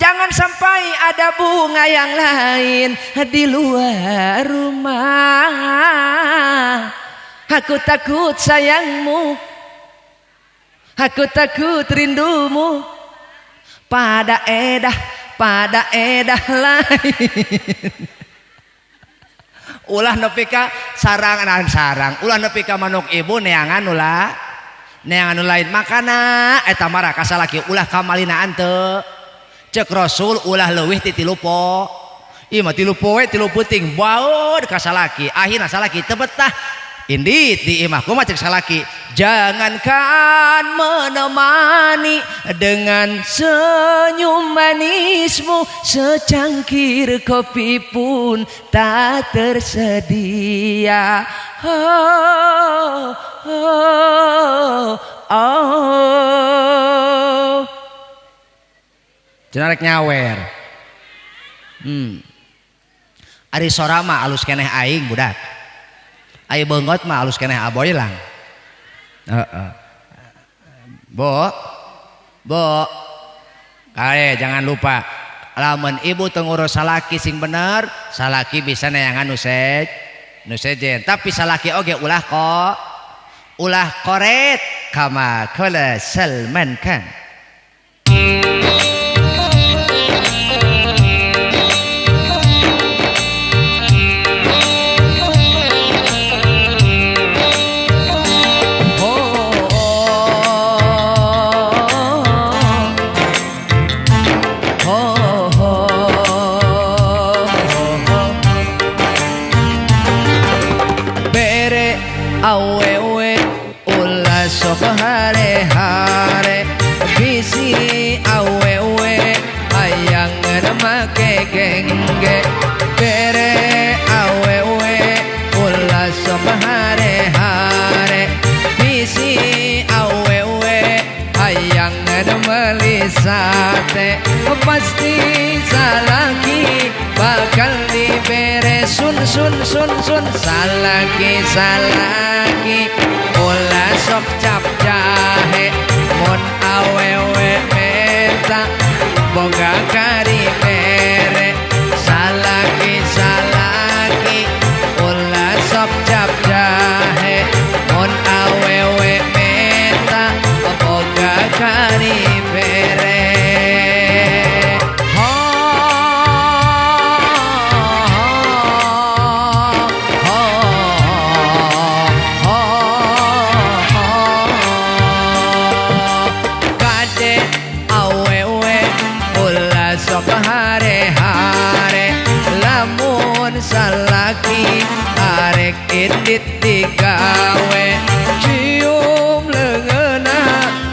Jangan sampai ada bunga yang lain di luar rumah. Aku takut sayangmu, aku takut rindumu pada edah lain. Ulah nepi ka sarang sarang, ulah nepi ka manuk ibu neangan ulah neangan nu lain. Makana eta marah ka salaki ulah kamalinaan teu. Cek Rasul ulah leuwih ti 3 po. Ieu mah 3 poe 3 peuting baud ka salaki. Akhirna salaki teu betah. Indit di imah kumaha cek salaki, jangankan menemani dengan senyum manismu, secangkir kopi pun tak tersedia. Oh, oh, oh. Cenah rek nyawer. Ari sora mah alus keneh aing budak. Ayo beungot mah alus keneh aboylang. Heeh. Bo. Bo. Kae jangan lupa lamun ibu teu ngurus salaki sing bener, salaki bisa neangan nu sejen. Tapi salaki oge ulah kok ulah koret kama qala Salman Khan. Awewe ulah sok hare-hare, bisi awewe hayang make gengge. Bere awewe ulah sok hare-hare, bisi awewe hayang meuli sate. Pasti salaki bakal dibere sun sun sun sun. Salaki salaki ulah sok cap jahe, mun awewe menta boga kari bere. Salaki salaki ulah sok cap jahe, mun awewe menta boga kari bere. Salaki arek indit digawe, cium leungeunna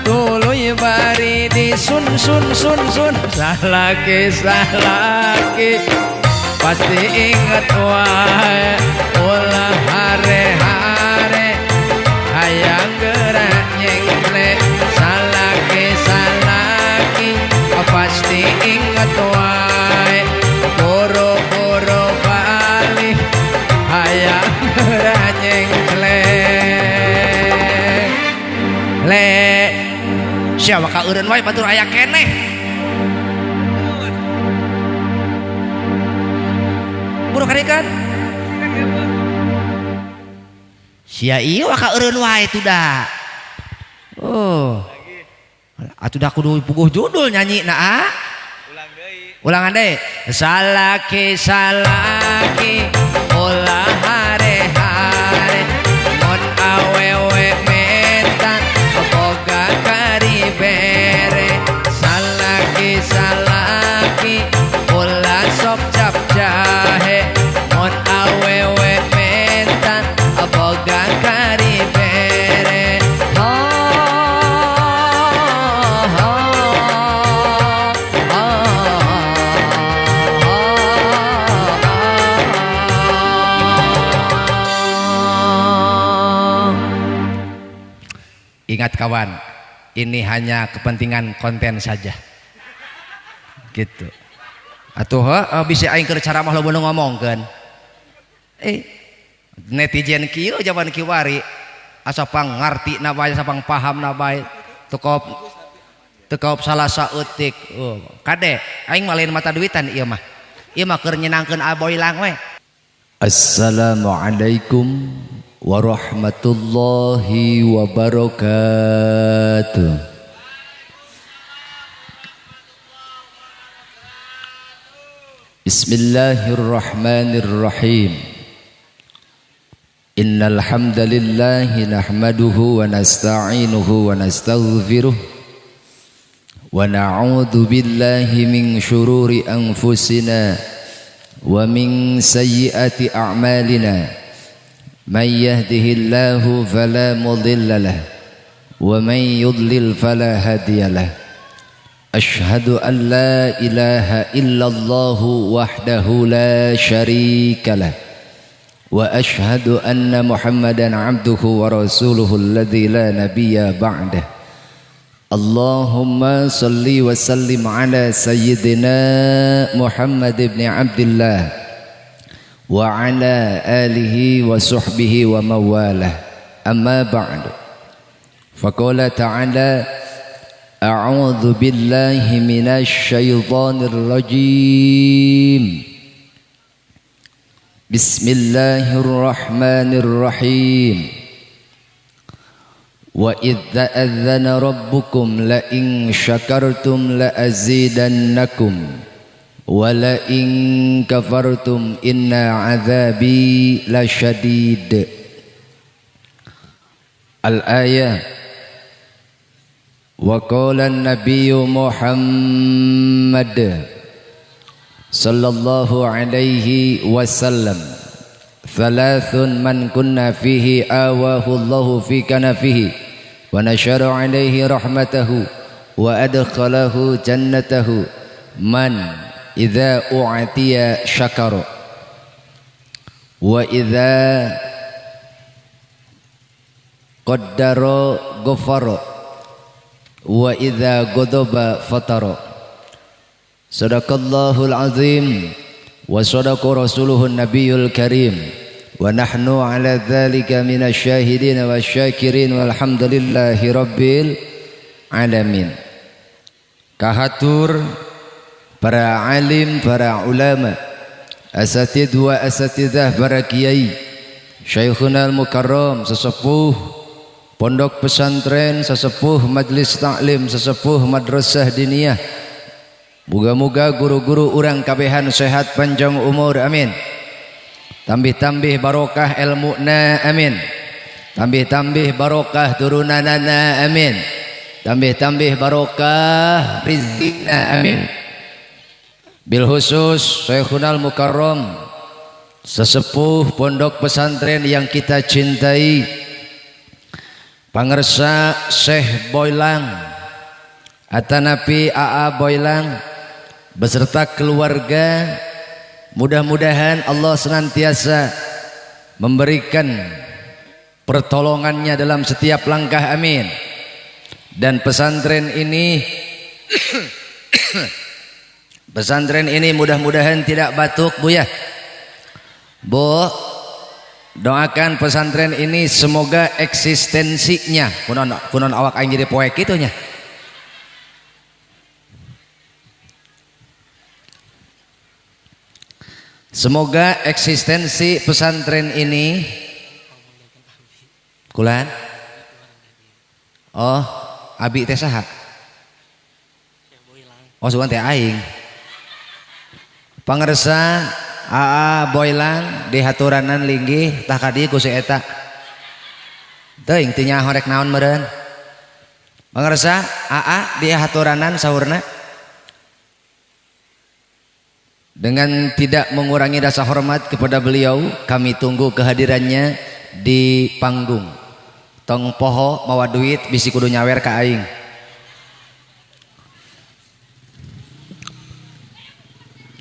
tuluy bari di sun sun sun sun. Salaki salaki pasti inget wae, ulah hare-hare hayang gerak nyengkle. Salaki salaki pasti inget wae, boro-boro bali hayang gerak nyengkle. Le sia waka eureun wae batur aya keneh. Buru karikan. Sia ieu waka eureun wae tuh da. Oh. Atuh da kudu puguh judul nyanyi na ah. Ulang deui. Ulangan deui. Salaki salaki ulah hare-hare, mun awewe menta boga kari bere. Salaki salaki ulah sok cap jahe, mun awewe menta boga kari bere. Ingat kawan, ini hanya kepentingan konten saja. Gitu. Atuh heuh bisa aing keur ceramah loba nu ngomongkeun. Netizen kieu zaman kiwari asa pang ngarti na bae, asa pang paham na bae. Tukop Teu kaop salah saeutik. Oh, kade aing mah lain mata duitan ieu mah. Ieu mah keur nyenangkeun Aboylang we. Assalamualaikum warahmatullahi wabarakatuh. Bismillahirrahmanirrahim. Innal hamdalillah nahmaduhu wa nasta'inuhu wa nastaghfiruh wa na'udzu billahi min syururi anfusina wa min sayyiati a'malina. May yahdihillahu fala mudilla lahu wa may yudlil fala hadiyalah. Ashhadu an la ilaha illallah wahdahu la syarika lah wa ashhadu anna Muhammadan abduhu wa rasuluhu alladzi la nabiyya ba'dah. Allahumma salli wa sallim ala sayyidina Muhammad ibn Abdullah wa ala alihi wa sahbihi wa mawalah. Amma ba'du. Faqala ta'ala, a'udzu billahi minasy syaithanir rajim. Bismillahirrahmanirrahim. Wa idz ta'adzana rabbukum la in syakartum la azidannakum wa la in kafartum inna adzabi lasyadid. Al-ayah. Wa qala an-nabiyyu Muhammad sallallahu alaihi wasallam, thalathun man kunna fihi awahu Allahu fi kanafihi wa nashara alaihi rahmatahu wa adkhalahu jannatahu man idza u'tiya syakara wa idza qaddara ghafara wa idza ghadaba fatara. Sadaqallahul azim wa sadaqa rasuluhun nabiyul karim wa nahnu ala dzalika minasyahidin wasyakirin walhamdulillahi rabbil alamin. Kahatur para alim, para ulama, asatid wa asatidzah, para kiai, syekhuna al-mukarram, sesepuh pondok pesantren, sesepuh majlis taklim, sesepuh madrasah diniyah. Moga-moga guru-guru urang kabehan sehat panjang umur, amin. Tambih-tambih barokah ilmuna, amin. Tambih-tambih barokah turunanana, amin. Tambih-tambih barokah rizkina, amin. Bil khusus Syekhunal Mukarram, sesepuh pondok pesantren yang kita cintai, pangersa Syekh Boylang Atanapi AA Boylang beserta keluarga, mudah-mudahan Allah senantiasa memberikan pertolongannya dalam setiap langkah, amin. Dan pesantren ini pesantren ini mudah-mudahan tidak batuk, Bu ya. Bu, doakan pesantren ini semoga eksistensinya kunon kunon awak aing jadi poek kitu nya. Semoga eksistensi pesantren ini kulan. Oh, abi teh saha? Oh, sugan teh aing. Pangersa AA Boylang di haturanan linggih tah ka dieu ku si eta. Teuing teu nyaho rek naon meureun. Pangersa AA di haturanan saurna. Dengan tidak mengurangi rasa hormat kepada beliau, kami tunggu kehadirannya di panggung. Tong poho mawa duit bisi kudu nyawer ka aing.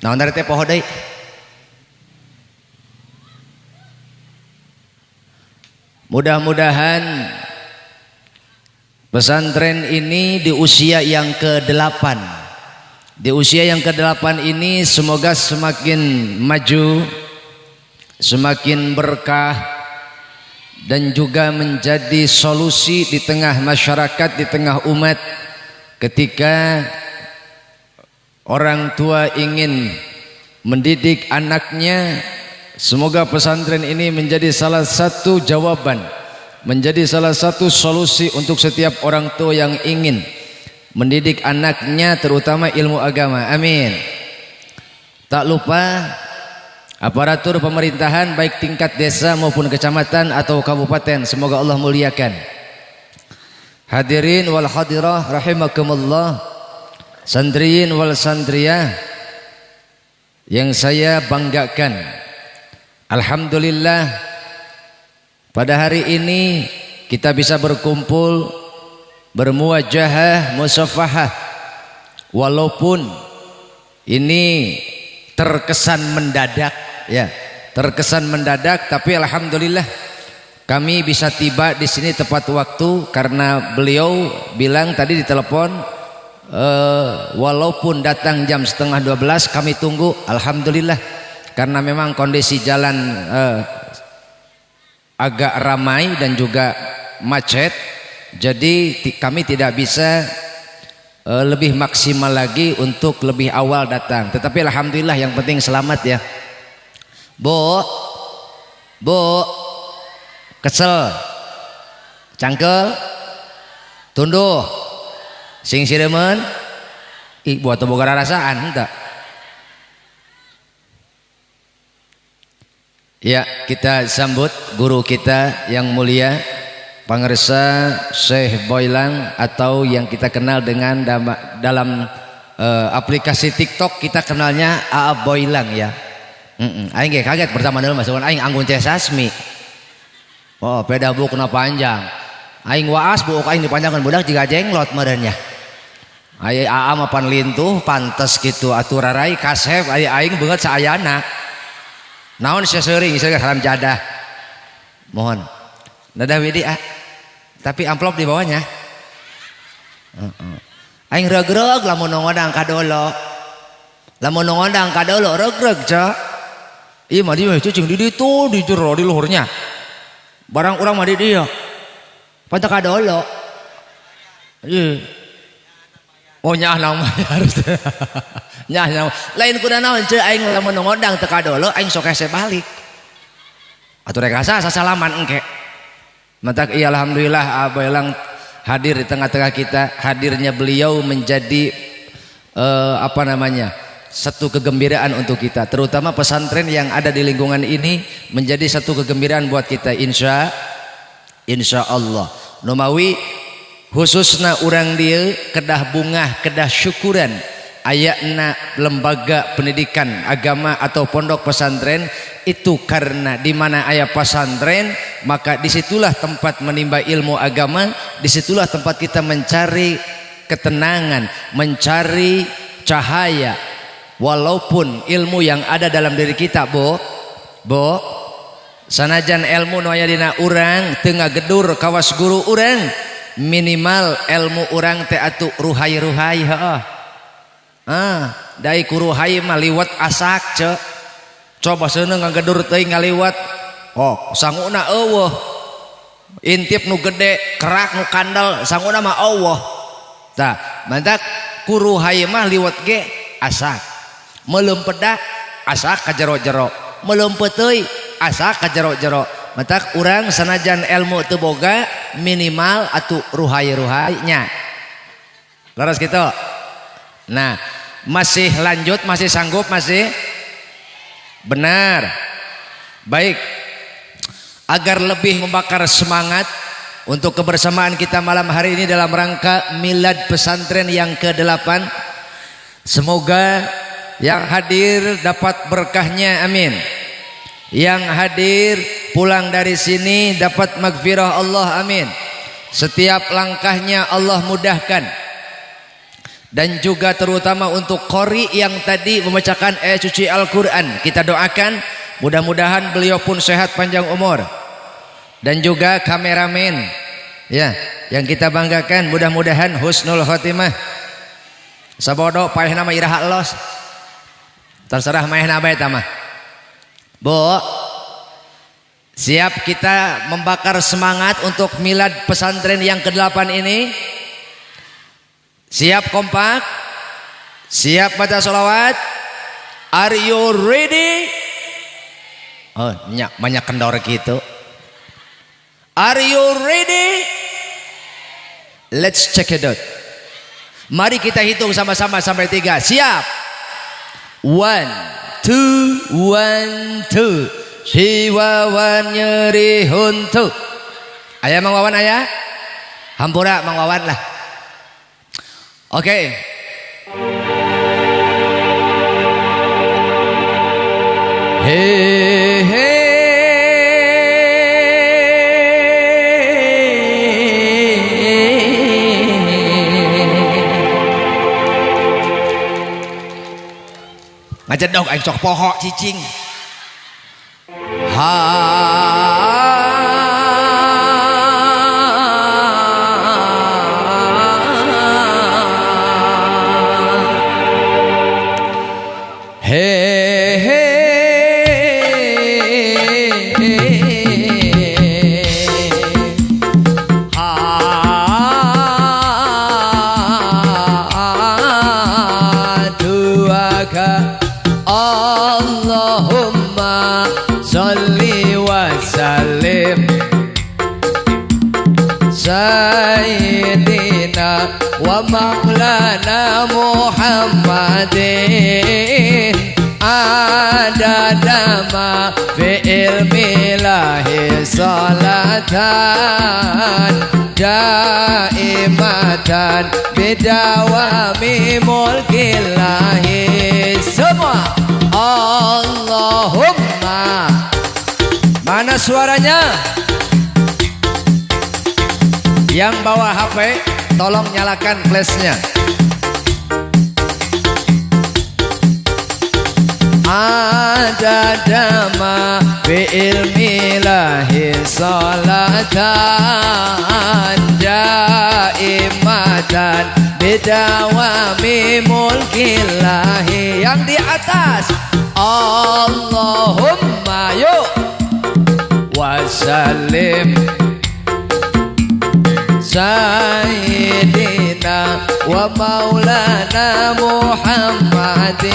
Naon dari teh poho deui? Mudah-mudahan pesantren ini di usia yang ke-8. Di usia yang ke-8 ini semoga semakin maju, semakin berkah, dan juga menjadi solusi di tengah masyarakat, di tengah umat Ketika orang tua ingin mendidik anaknya, semoga pesantren ini menjadi salah satu jawaban, menjadi salah satu solusi untuk setiap orang tua yang ingin mendidik anaknya, terutama ilmu agama. Amin. Tak lupa aparatur pemerintahan baik tingkat desa maupun kecamatan atau kabupaten, semoga Allah muliakan. Hadirin wal hadirah rahimakumullah, santriyin wal santriyah yang saya banggakan. Alhamdulillah, pada hari ini kita bisa berkumpul, bermuajahah, musafahah, walaupun ini terkesan mendadak ya, terkesan mendadak, tapi alhamdulillah kami bisa tiba di sini tepat waktu karena beliau bilang tadi di telepon, walaupun datang jam 11.30 kami tunggu. Alhamdulillah, karena memang kondisi jalan agak ramai dan juga macet, jadi kami tidak bisa lebih maksimal lagi untuk lebih awal datang. Tetapi alhamdulillah, yang penting selamat ya. Bu, Bu, kesel, cangkel, tunduh, sing siremen, ibu atau boga rasaan entah. Ya, kita sambut guru kita yang mulia, Pangersa Syekh Boylang, atau yang kita kenal dengan dalam aplikasi TikTok kita kenalnya AA Boylang ya. Aing ge kaget pertama dalam masuk aing Anggun C. Sasmi. Oh, beda bukna panjang. Aing waas buuk aing dipanjangkan budak jiga jenglot meureunnya. Aya AA mah pan lintuh pantes gitu atuh rarai kasep, aya aing beungeut saayana. Naon sia seuring sia haram jadah. Mohon. Dadah Widi ah. Tapi amplop di bawahnya. Aing regreg lamun nongodang ka dolo. Lamun nongodang ka dolo regreg cak. Ieu mah dia cicing di ditu di jero di luhurnya. Barang urang mah di dieu. Pantak ka dolo. Ieu. Oh nyaah naon harus. Nyaah naon. Lain kuda naon ceu aing lamun nongodang teu ka dolo aing sok hese balik. Atuh rek asa sasalaman engke. Matak iya alhamdulillah Abaylang hadir di tengah-tengah kita. Hadirnya beliau menjadi apa namanya, satu kegembiraan untuk kita, terutama pesantren yang ada di lingkungan ini menjadi satu kegembiraan buat kita, insya Allah. Numawi khususna urang dieu kedah bungah, kedah syukuran ayatna lembaga pendidikan agama atau pondok pesantren itu, karena di mana aya pesantren maka disitulah tempat menimba ilmu agama, disitulah tempat kita mencari ketenangan, mencari cahaya. Walaupun ilmu yang ada dalam diri kita, Bu, Bu, sanajan ilmu nu aya dina urang teu ngagedur kawas guru urang, minimal ilmu urang teh atuh ruhai-ruhai heuh. Ah, dai ku ruhai mah liwat asak ce. Coba seuneu ngagedur teuing ngaliwat. Oh, sanguna eueuh. Intip nu gede, kerak nu kandel, sanguna mah eueuh. Tah, mantak ku ruhai mah liwat ge asak. Meuleumpeda asak ka jero-jero, meuleumpeuteui asak ka jero-jero. Matak urang sanajan ilmu teu boga minimal atuh ruhai-ruhai nya. Leres kitu. Nah, masih lanjut, masih sanggup, masih benar. Baik, agar lebih membakar semangat untuk kebersamaan kita malam hari ini dalam rangka milad pesantren yang ke-8, semoga yang hadir dapat berkahnya, amin. Yang hadir pulang dari sini dapat magfirah Allah, amin. Setiap langkahnya Allah mudahkan. Dan juga terutama untuk qori yang tadi membacakan ayat suci Al-Quran, kita doakan mudah-mudahan beliau pun sehat panjang umur. Dan juga kameramen ya, yang kita banggakan, mudah-mudahan husnul khotimah. Sabodo paeh nama iraha los, terserah maehna bae mah. Bu, siap kita membakar semangat untuk milad pesantren yang ke-8 ini? Siap kompak? Siap baca sholawat? Are you ready? Oh, banyak kendor gitu. Are you ready? Let's check it out. Mari kita hitung sama-sama sampai 3. Siap? 1, 2, 1, 2. Si Wawan nyeri huntu. Ayah Mang Wawan ayah? Hampura Mang Wawan lah. Oke. Hey, hey. Ngajedog aing sok poho cicing. Ha he he ha dua ka Allahumma salli wa sallim Sayyidina wa maulana Muhammadin adada ma fi ilmillahi salatan daimatan bidawami mulkillahi. Semua Allahumma. Mana suaranya? Yang bawa HP tolong nyalakan flashnya. Adada ma fi ilmillahi salatan daimatan bidawami mulkillahi. Yang di atas Allahumma yuk wasallim Sayyidina wa maulana Muhammadin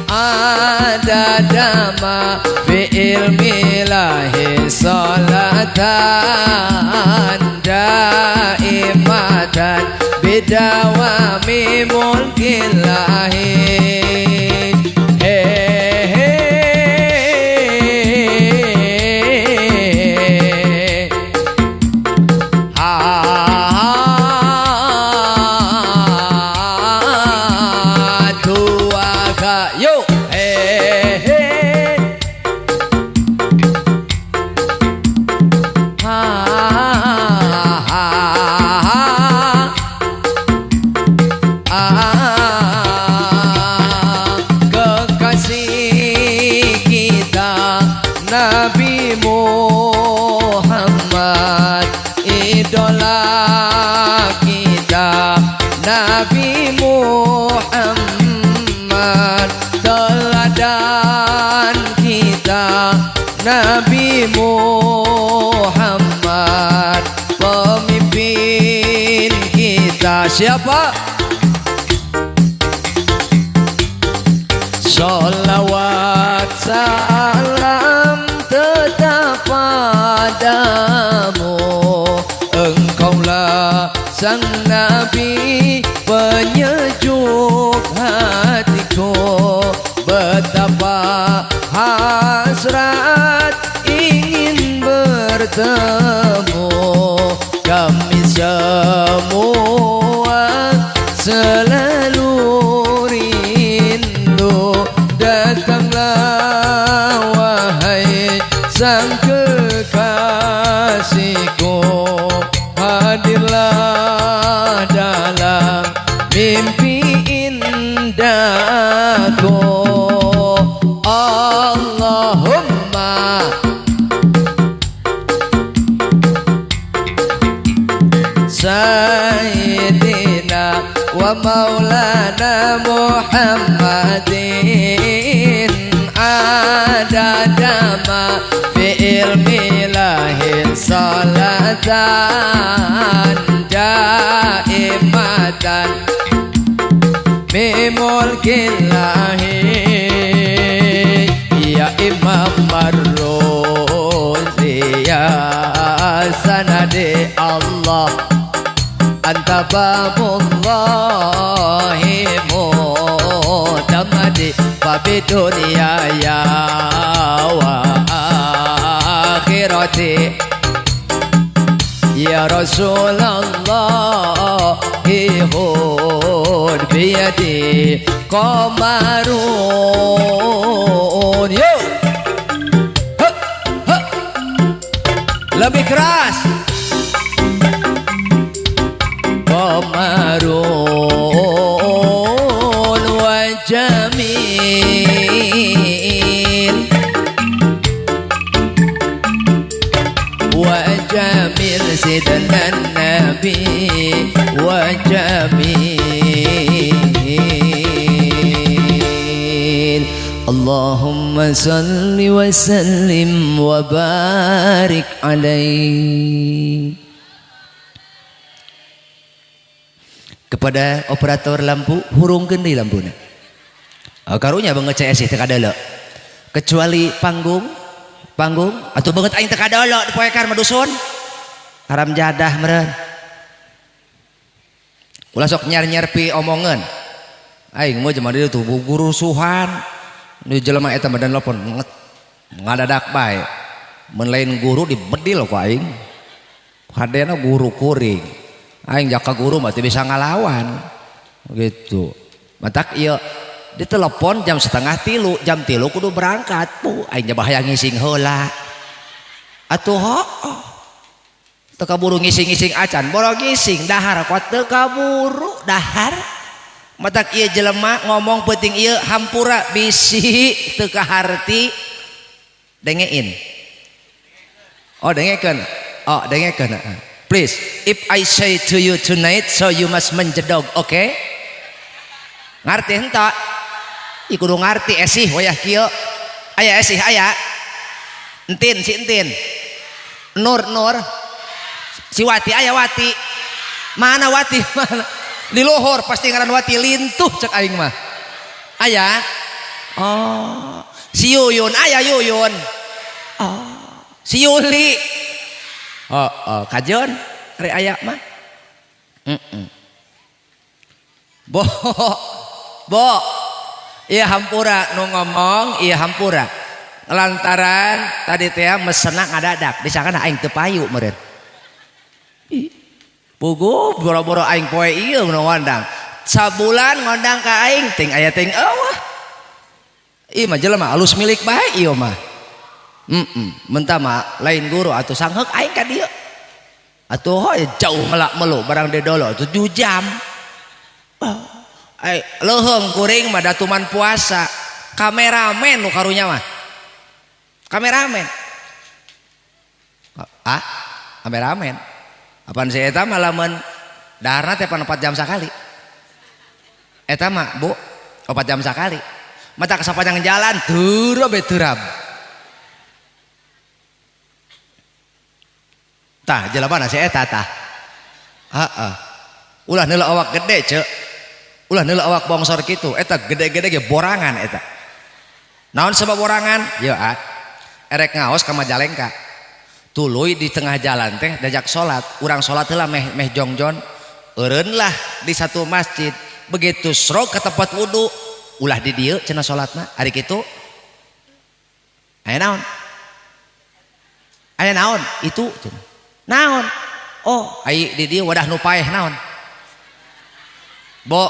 adada ma fi ilmillahi salatan daimatan bidawami mulkillahi. Hey, hey. Ha, dua ka yo. Hey, hey. Ha, ha, ha. Kekasih kita Nabi Muhammad, idola kita Nabi Muhammad, teladan kita Nabi Muhammad, pemimpin kita siapa? Sholawat salam tetap padamu, engkaulah sang Nabi penyejuk hatiku. Betapa hasrat ingin bertemu, kami semua selalu rindu. Datanglah wahai sang kekasihku, hadirlah dalam mimpi indahku. Allahumma Sayyidina wa maulana Muhammadin adada ma fi ilmillahi salatan daimatan bi mulkillahi ya Imam Ar-Ruzi ya sanadi Allah anta babullahi mutamadi babi dunia ya wa akhirati ya Rasulullah ihud biyadi qamarun yo ha, ha. Lebih keras qamarun wa jamil wa jamil sidna nabi wa jamil. Allahumma salli wa sallim wa barik alaihi. Kepada operator lampu, hurungkeun deui lampuna. Oh, karunya banget CS teu kadelo. Kecuali panggung, panggung atau banget aing teu kadelo dipoekan mah dusun. Haram jadah meureun. Ulah sok nyar-nyar pi omongan. Aing mah jelema dieu tuh gurusuhan. Nu jelema eta mah dan lepon ngadadak bae. Mun lain guru dibedil ku aing. Hadena guru kuring. Aing jaka guru mah teu bisa ngalawan. Gitu. Matak ieu ditelepon jam 2:30, jam 3 kudu berangkat. Puh, aing jabah hayang ngising heula. Atuh hooh. Teu kaburu ngising-ngising acan, boro ngising dahar kuat teu kaburu dahar. Matak ieu jelema ngomong peuting ieu hampura bisi teu kaharti dengein. Oh dengekeun. Oh dengekeun. Please, if I say to you tonight, so you must menjedog, oke? Okay? Ngarti henteu? Ih kudu ngarti esih wayah kieu. Aya esih aya. Entin si entin. Nur nur. Si Wati aya Wati. Mana Wati? Mana? Di luhur pasti ngaran Wati lintuh cek aing mah. Aya? Oh. Si Yuyun aya Yuyun. Oh. Si Yuli. Oh, oh. Kajon ari aya mah. Bo. Bo. Ieu hampura nu ngomong, ieu hampura. Lantaran tadi teh mesena ngadadak, disangkana aing teu payu meureun. Puguh boro-boro aing poe ieu nu ngondang. Sabulan ngondang ka aing ting aya ting eueuh. Ieu mah jelema alus milik bae ieu mah. Mentah mah lain guru atuh sangheuk aing ka dieu. Atuh hoy jauh melak melu barang dedolo 7 jam. Ai leuheung kuring mah datuman puasa. Kameramen nu karunya mah. Kameramen. Ah, kameramen. Apaan si eta mah lamun daharna teh pan 4 jam sakali. Eta mah Bu, 4 jam sakali. Mata kesapanjang jalan turab be turab. Tah jelema si eta tah. Heeh. Ulah neuleuh awak gede ceuk. Ulah neuleuh awak bongsor kitu, eta gede-gede ge borangan eta. Naon sebab borangan? Yeuh ah. Erek ngaos ka Majalengka. Tuluy di tengah jalan teh dajak salat, urang salat heula meh meh jongjon, eureun lah di satu masjid. Begitu srog ke tempat wudu, ulah di dieu cenah salatna. Ari kitu aya naon? Aya naon? Itu cenah. Naon? Oh, ai di dieu wadah nu paeh naon? Bo,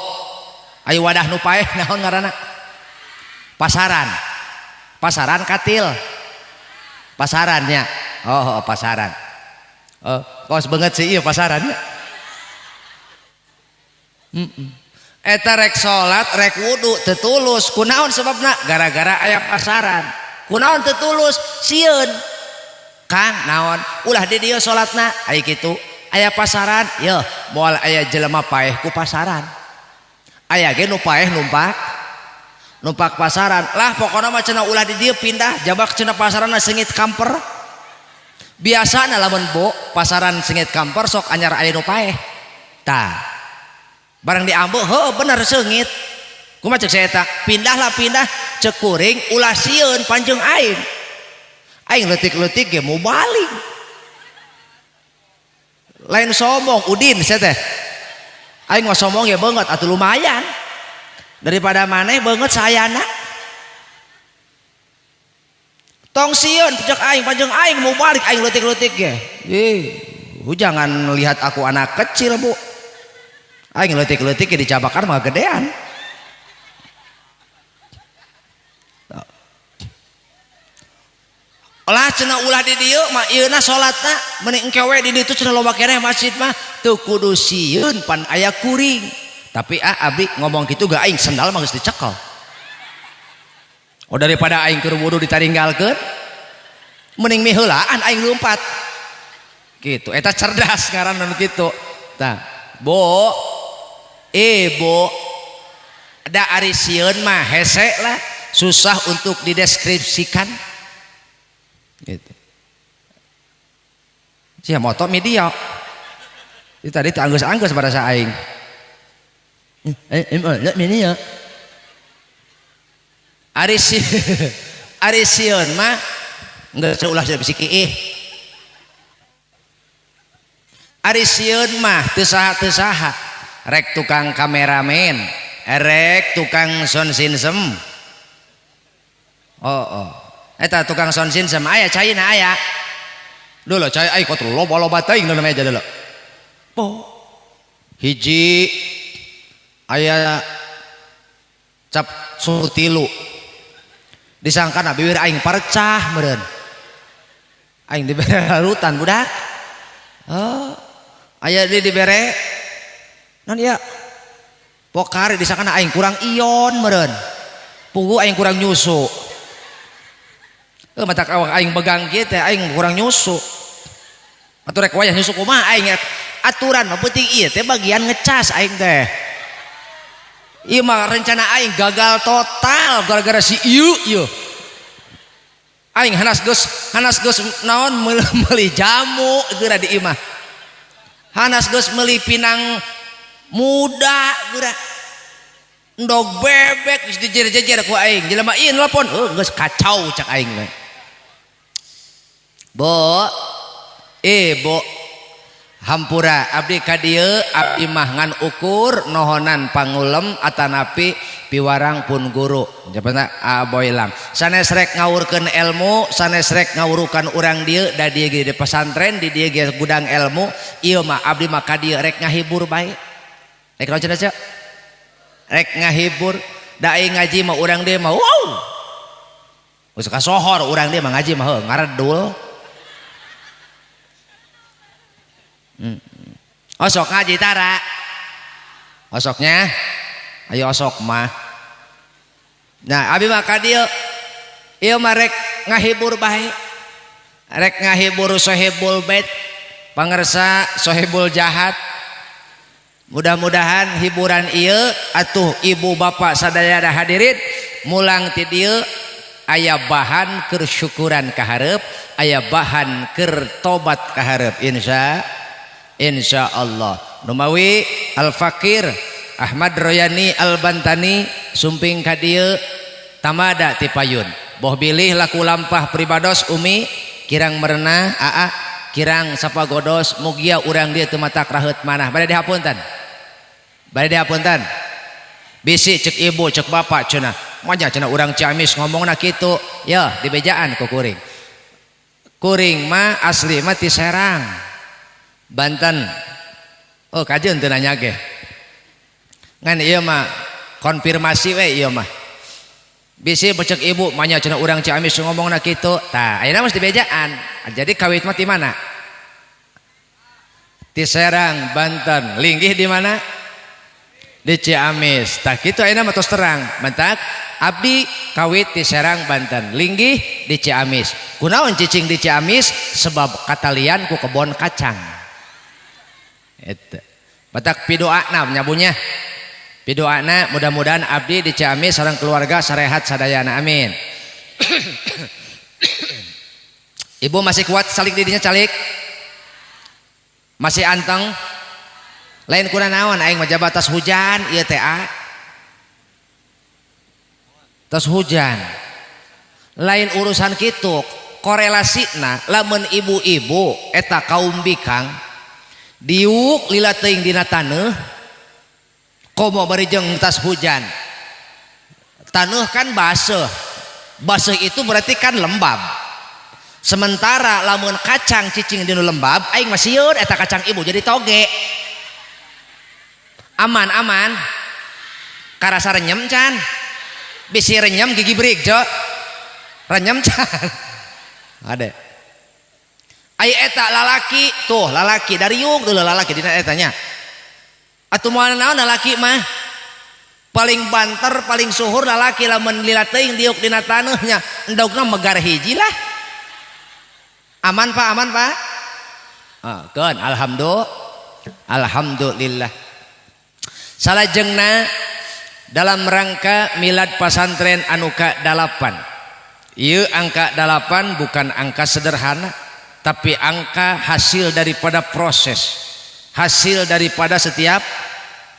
ai wadah nu paeh naon ngaranna? Pasaran. Pasaran katil. Pasarannya. Oh, oh pasaran. Oh, kos banget sih iya pasarannya. Eta rek salat, rek wudu teu tulus. Kunaon sebabna? Gara-gara aya pasaran. Kunaon teu tulus? Sieun. Kang naon? Ulah di dieu salatna. Ai kitu. Aya pasaran, yeuh moal aya jelema paeh ku pasaran. Aya ge nu paeh numpak numpak pasaran. Lah pokona mah cenah ulah di dieu pindah jabak cenah pasaranna sengit kamper. Biasana lamun Bu pasaran sengit kamper sok anyar aya nu paeh. Tah. Barang diambu heuh bener seungit. Kumaha cek saya eta? Pindahlah pindah cek kuring ulah sieun panjeung aing. Aing leutik-leutik ge mubalik. Lain sombong Udin saya teh. Aing mah sombong ya banget atuh lumayan. Daripada maneh banget sayana. Tong sieun cek aing panjeung aing mubalik aing leutik-leutik ge. Ih, jangan lihat aku anak kecil, Bu. Aing leutik-leutik ge dicabakan mah gedean. Lah cenah ulah di dieu mah ieuna salatna meni engke we di ditu cenah loba keneh masjid mah teu kudu sieun pan aya kuring. Tapi abdi ngomong kitu ga aing sendal mah geus dicekel. Oh daripada aing keur wudu ditaringgalkeun mending miheulaan aing lompat. Gitu eta cerdas ngaranna nu kitu. Tah, Bu, Ibu, da ari sieun mah hese lah, susah untuk dideskripsikan. Gitu. Sia moto media. Itu tadi anggeus-anggeus barasa aing. Media. Ari sieun mah geus ulah bisi kiih. Ari sieun mah teu saha-teu saha. Rek tukang kameramen, rek tukang sound system. Oh, oh. Eta tukang sound system aya caina aya. Dulu cai ai kotor loba-loba teuing dulu meja dulu. Oh. Hiji aya cap surtilu. Disangkana bibir aing parecah meureun. Aing dibere larutan budak. Oh. Aya di dibere non ieu. Pokari disangkana aing kurang ion meureun. Pugu aing kurang nyusu. Mata awak aing begang kieu teh aing kurang nyusu. Atuh rek wayah nyusu kumaha aing aturan mah penting ieu teh bagian ngecas aing teh. Ieu mah rencana aing gagal total gara-gara si ieu ieu. Aing hanas geus naon meuli jamu geura di imah. Hanas geus meuli pinang muda geura. Endog bebek geus dijejer-jejer ku aing. Jelema ieu nelpon, heuh geus kacau cak aing mah. Bo, Ibu, hampura abdi ka dieu abdi mah ngan ukur nohonan pangulem atanapi piwarang pun guru. Japana aboylang. Sanes rek ngawurkeun ilmu, sanes rek ngawurukan urang dieu da dieu ge di pesantren, di dieu ge gudang ilmu. Ieu mah abdi mah ka dieu rek ngahibur bae. Rek naon cenah cenah? Rek ngahibur. Da aing ngaji mah urang dieu mah wow. Geus kasohor urang dieu mah ngaji mah heuh ngaredul. Osok ngaji tara. Osoknya ayo osok mah. Nah, abi mah ka dieu ieu mah rek ngahibur bae. Rek ngahibur sohibul bait, pangersa sohibul jahat. Mudah-mudahan hiburan ieu atuh ibu bapak sadaya hadirin mulang ti dieu aya bahan keur syukuran ka hareup, aya bahan keur tobat ka hareup insya Allah. Numawi Al-Fakir Ahmad Royani Al-Bantani sumping ka dieu tamada ti payun. Boh bilih laku lampah pribados umi kirang merenah aa kirang sapagodos mugia urang dieu teu matak raheut manah. Bade dihapunten. Bade dihapunten. Bisi cek ibu cek bapak cenah. Manya cenah urang Ciamis ngomongna kitu. Yeuh dibejaan ku kuring. Kuring mah asli mah ti Serang. Banten. Oh kajeun teu nanya ge. Ngan ieu mah konfirmasi we ieu mah. Bisi becek ibu manya cenah urang Ciamis ngomongna kitu. Tah ayeuna mah dibejaan. Jadi kawit mah ti mana? Ti Serang, Banten. Linggih di mana? Di Ciamis. Tah kitu ayeuna mah tos terang. Mantak abdi kawit di Serang, Banten. Linggih di Ciamis. Kunaon cicing di Ciamis? Sebab katalian ku kebon kacang. Eta. Batak pidoana nyabunya. Pidoana mudah-mudahan abdi di Ciamis sareng keluarga sarehat sadayana amin. Ibu masih kuat salik didinya calik? Masih anteng? Lain kurang naon aing mah jabat tas hujan ieu teh a. Tas hujan. Lain urusan kitu, korelasina lamun ibu-ibu eta kaum bikang diuk lila teuing dina taneuh komo bari jeung tas hujan. Taneuh kan baseuh. Baseuh itu berarti kan lembab. Sementara lamun kacang cicing dinu lembab aing mah sieun eta kacang ibu jadi toge. Aman aman. Karasa renyem can. Bisi renyem gigi berik jo. Renyem can. Ade. Ai eta lalaki tuh lalaki dariung dulu lalaki dina eta nya. Atuh moal naon lalaki mah. Paling banter paling suhur lalaki lamun lila teuing diuk dina taneuhnya endogna megar hiji lah. Aman Pak, aman Pak. Ah, keun alhamdulillah. Alhamdulillah. Salajengna dalam rangka milad pasantren anu ka-8. Ieu angka 8 bukan angka sederhana, tapi angka hasil daripada proses, hasil daripada setiap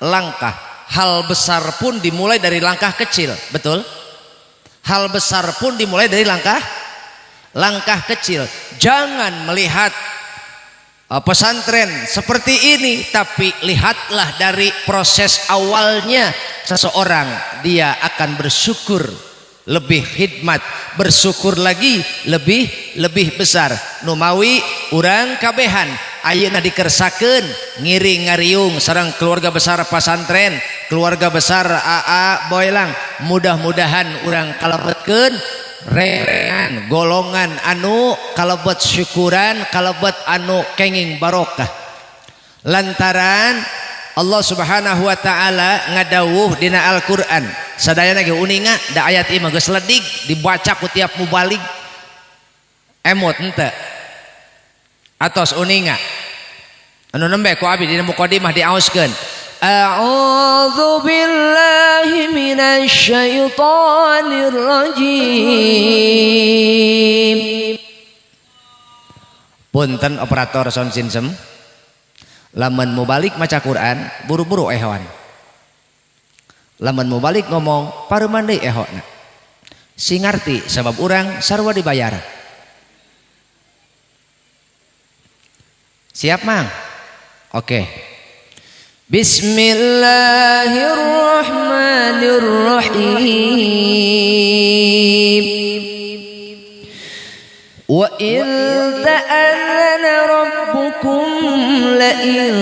langkah. Hal besar pun dimulai dari langkah kecil, betul? Hal besar pun dimulai dari langkah kecil. Jangan melihat pesantren seperti ini, tapi lihatlah dari proses awalnya seseorang, dia akan bersyukur lebih khidmat, bersyukur lagi lebih besar. Numawi urang kabehan ayeuna dikersakeun ngiring ngariung sareng keluarga besar pasantren, keluarga besar AA Boylang. Mudah-mudahan urang kalebetkeun rengan golongan anu kalebet syukuran, kalebet anu kenging barokah. Lantaran Allah Subhanahu wa taala ngadawuh dina Al-Qur'an. Sadayana ge uninga da ayat ieu mah geus ledig dibaca ku tiap mubalig. Emot henteu. Atos uninga. Anu nembe ku abi dina mukadimah diaoskeun. A'udzu billahi minasyaitonir rajim. Punten operator sound system. Lamun mubalik maca Quran buru-buru ehoan. Lamun mubalik ngomong pareuman deui ehona. Sing ngarti sabab urang sarua dibayar. Siap Mang? Oke. Bismillahirrahmanirrahim. Wa in ta'adzana rabbukum la in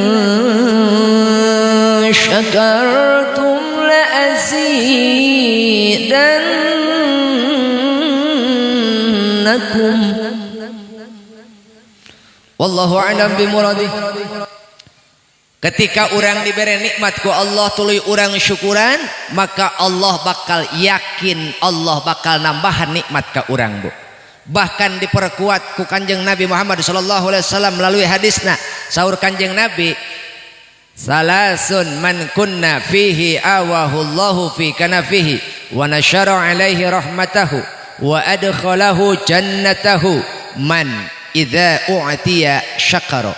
syakartum la azidannakum. Wallahu a'lam bimuradih. Ketika orang diberi nikmat ku Allah tuluy urang syukuran, maka Allah bakal yakin Allah bakal nambahan nikmat ka urang bu. Bahkan diperkuat ku Kanjeng Nabi Muhammad sallallahu alaihi wasallam melalui hadisna. Saur Kanjeng Nabi, salasun man kunna fihi awahullahu fi kanafihi wa nasyara alaihi rahmatahu wa adkhalahu jannatahu man idza u'tiya syakara.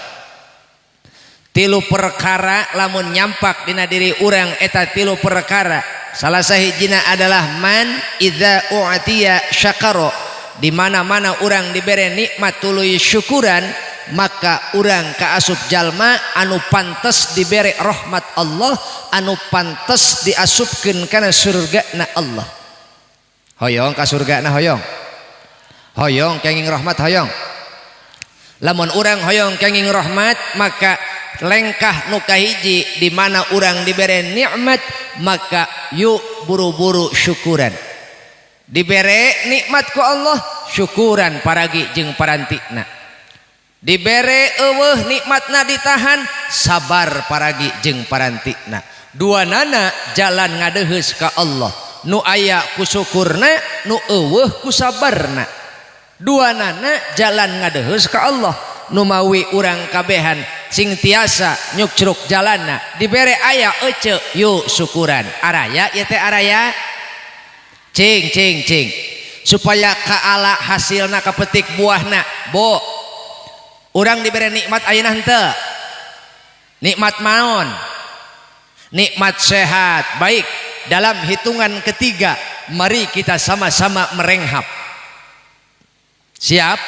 Tilu perkara lamun nyampak dina diri urang eta tilu perkara. Salah sahijina adalah man idza u'tiya syakara. Di mana-mana urang dibere nikmat tuluy syukuran, maka urang kaasup jalma anu pantes dibere rahmat Allah, anu pantes diasupkeun kana surgana Allah. Hoyong ka surgana hoyong. Hoyong kenging rahmat hoyong. Lamun urang hoyong kenging rahmat, maka lengkah nu kahiji di mana urang dibere nikmat, maka yuk buru-buru syukuran. Dibere nikmat ku Allah, syukuran paragi jeung parantina. Dibere eueuh nikmatna ditahan, sabar paragi jeung parantina. Dua nana jalan ngadeheus ka Allah. Nu aya ku syukurna, nu eueuh ku sabarna. Dua nana jalan ngadeheus ka Allah. Nu mawi urang kabehan sing tiasa nyukcruk jalanna. Dibere aya ece yuk syukuran. Araya ieu teh araya. Cing cing cing supaya kaala hasilna kapetik buahna. Bo urang dibere nikmat ayeuna henteu? Nikmat maon, nikmat sehat. Baik, dalam hitungan ketiga mari kita sama-sama merenghap. Siap?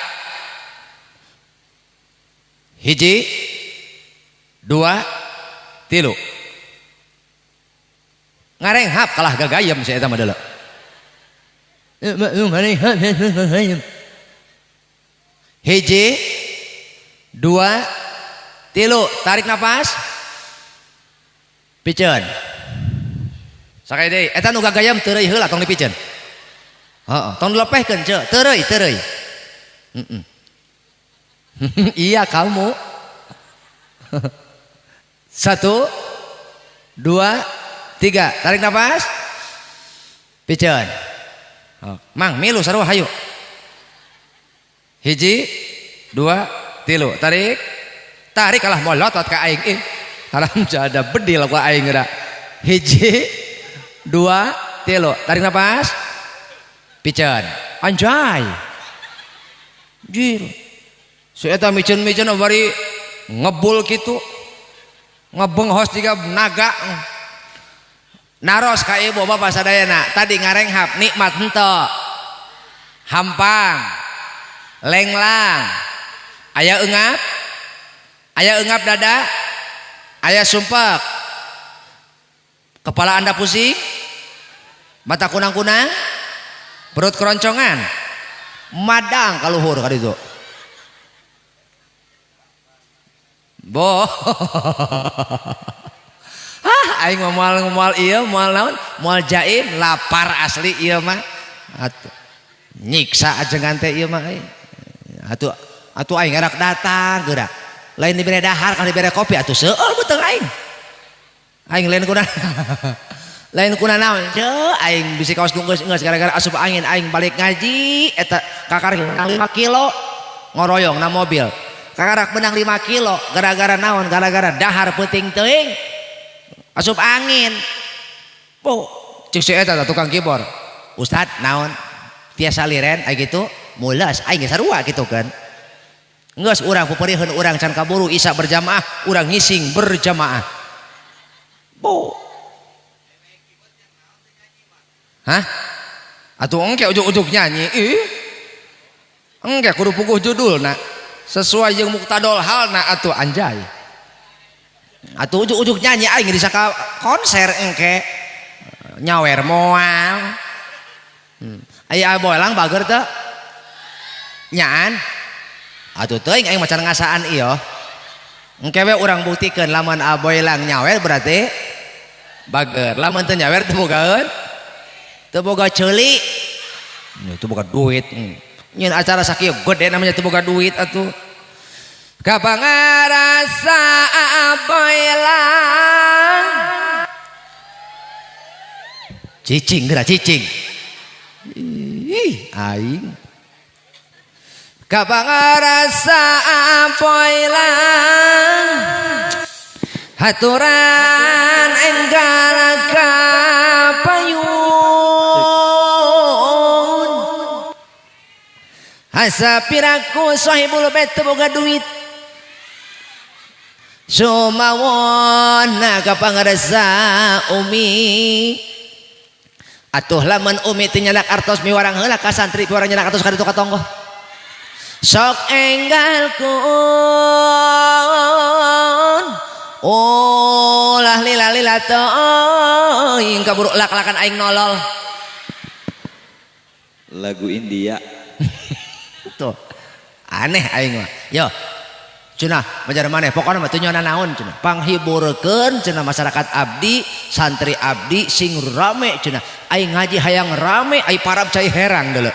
1, 2, 3. Ngarenghap kalah gagayem si eta mah deuleu. 1, 2, 3, tarik nafas. Piceun. Sakali deui, eta nu gagayem teureui heula tong dipiceun. Heeh, tong dilepehkeun ceu, teureui, teureui. Iya kamu. 1, 2, 3, tarik nafas. Piceun. Mang milu sarua hayu. 1, 2, 3, tarik. Tarik kalah molotot ka aing ih. Haram jada bedil ku aing geura. 1, 2, 3, tarik nafas. Piceun. Anjay. Jir. Si eta miceun-miceun bari ngebul kitu. Ngebenghos jiga naga. Naros ka ibu bapak sadayana, tadi ngarenghap nikmat henteu. Hampang. Lenglang. Aya eungap? Aya eungap dada? Aya sumpek? Kepala Anda pusing? Mata kunang-kunang? Perut keroncongan? Madang kaluhur ka ditu. Boh. Hah, aing mah moal moal ieu moal naon? Moal jaim, lapar asli ieu mah. Atuh nyiksa ajengan teh ieu mah euy. Atuh atuh aing erak datang geura. Lain dibere dahar kalau dibere kopi atuh seueur beuteung aing. Aing lain kuna. Lain kuna naon? Ceu aing bisi kaos geus gara-gara asup angin aing balik ngaji eta kakar 5 kilo ngoroyong na mobil. Kakarak menang 5 kilo gara-gara naon? Gara-gara dahar peuting teuing. Asup angin. Oh, cek si eta tukang keyboard. Ustad naon? Tiasa liren aya gitu, mulas aing geus sarua kitu kan. Geus urang puperiheun urang can kaburu isya berjamaah, urang ngising berjamaah. Bo. Hah? Atuh engke ujug-ujug nyanyi. Ih. Engke kudu puguh judulna. Sesuai jeung muktadol halna atuh anjay. Atuh ujug-ujug nyanyi aing disaka konser engke. Nyawer moal. Aya bolang bager teu? Nyaan. Atuh teuing aing macan ngasaan ieu. Engke we urang buktikeun lamun aboylang nyawer berarti bager. Lamun teu nyawer teu bogaeun. Teu boga ceuli. Teu boga duit. Nyeun acara sakieu gede namanya teu boga duit atuh. Kapangarasa aboylang. Cicing geura cicing. Ih, aing. Kapangarasa aboylang. Haturan enggal kapayun. Hasapiraku sahibul bait teu boga duit. Sumawon kapangarasa umi. Atuh lamun umi teu nyadak artos miwarang heula ka santri miwarang nyadak artos ka ditu ka tonggoh. Sok enggal kun. Ulah lila-lila teuing kaburu lak-lakan aing nolol. Lagu India. Tuh. Aneh aing mah. Yo. Cenah majar maneh pokona mah teu nyaona naon cenah. Panghiburkeun cenah masyarakat abdi, santri abdi sing rame cenah. Aing ngaji hayang rame, ai parab cai herang deuleu.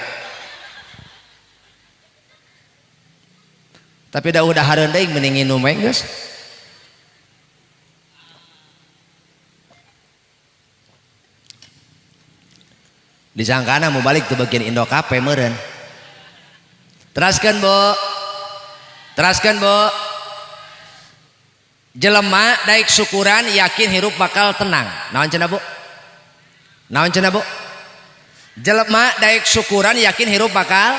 Tapi da udah hareun deui mending nginum we geus. Disangkana mau balik ke bagian Indo Cafe meureun. Teraskeun, Bu. Teraskeun, Bu. Jelema daik syukuran yakin hirup bakal tenang. Naon cenah, Bu? Naon cenah, Bu? Jelema daik syukuran yakin hirup bakal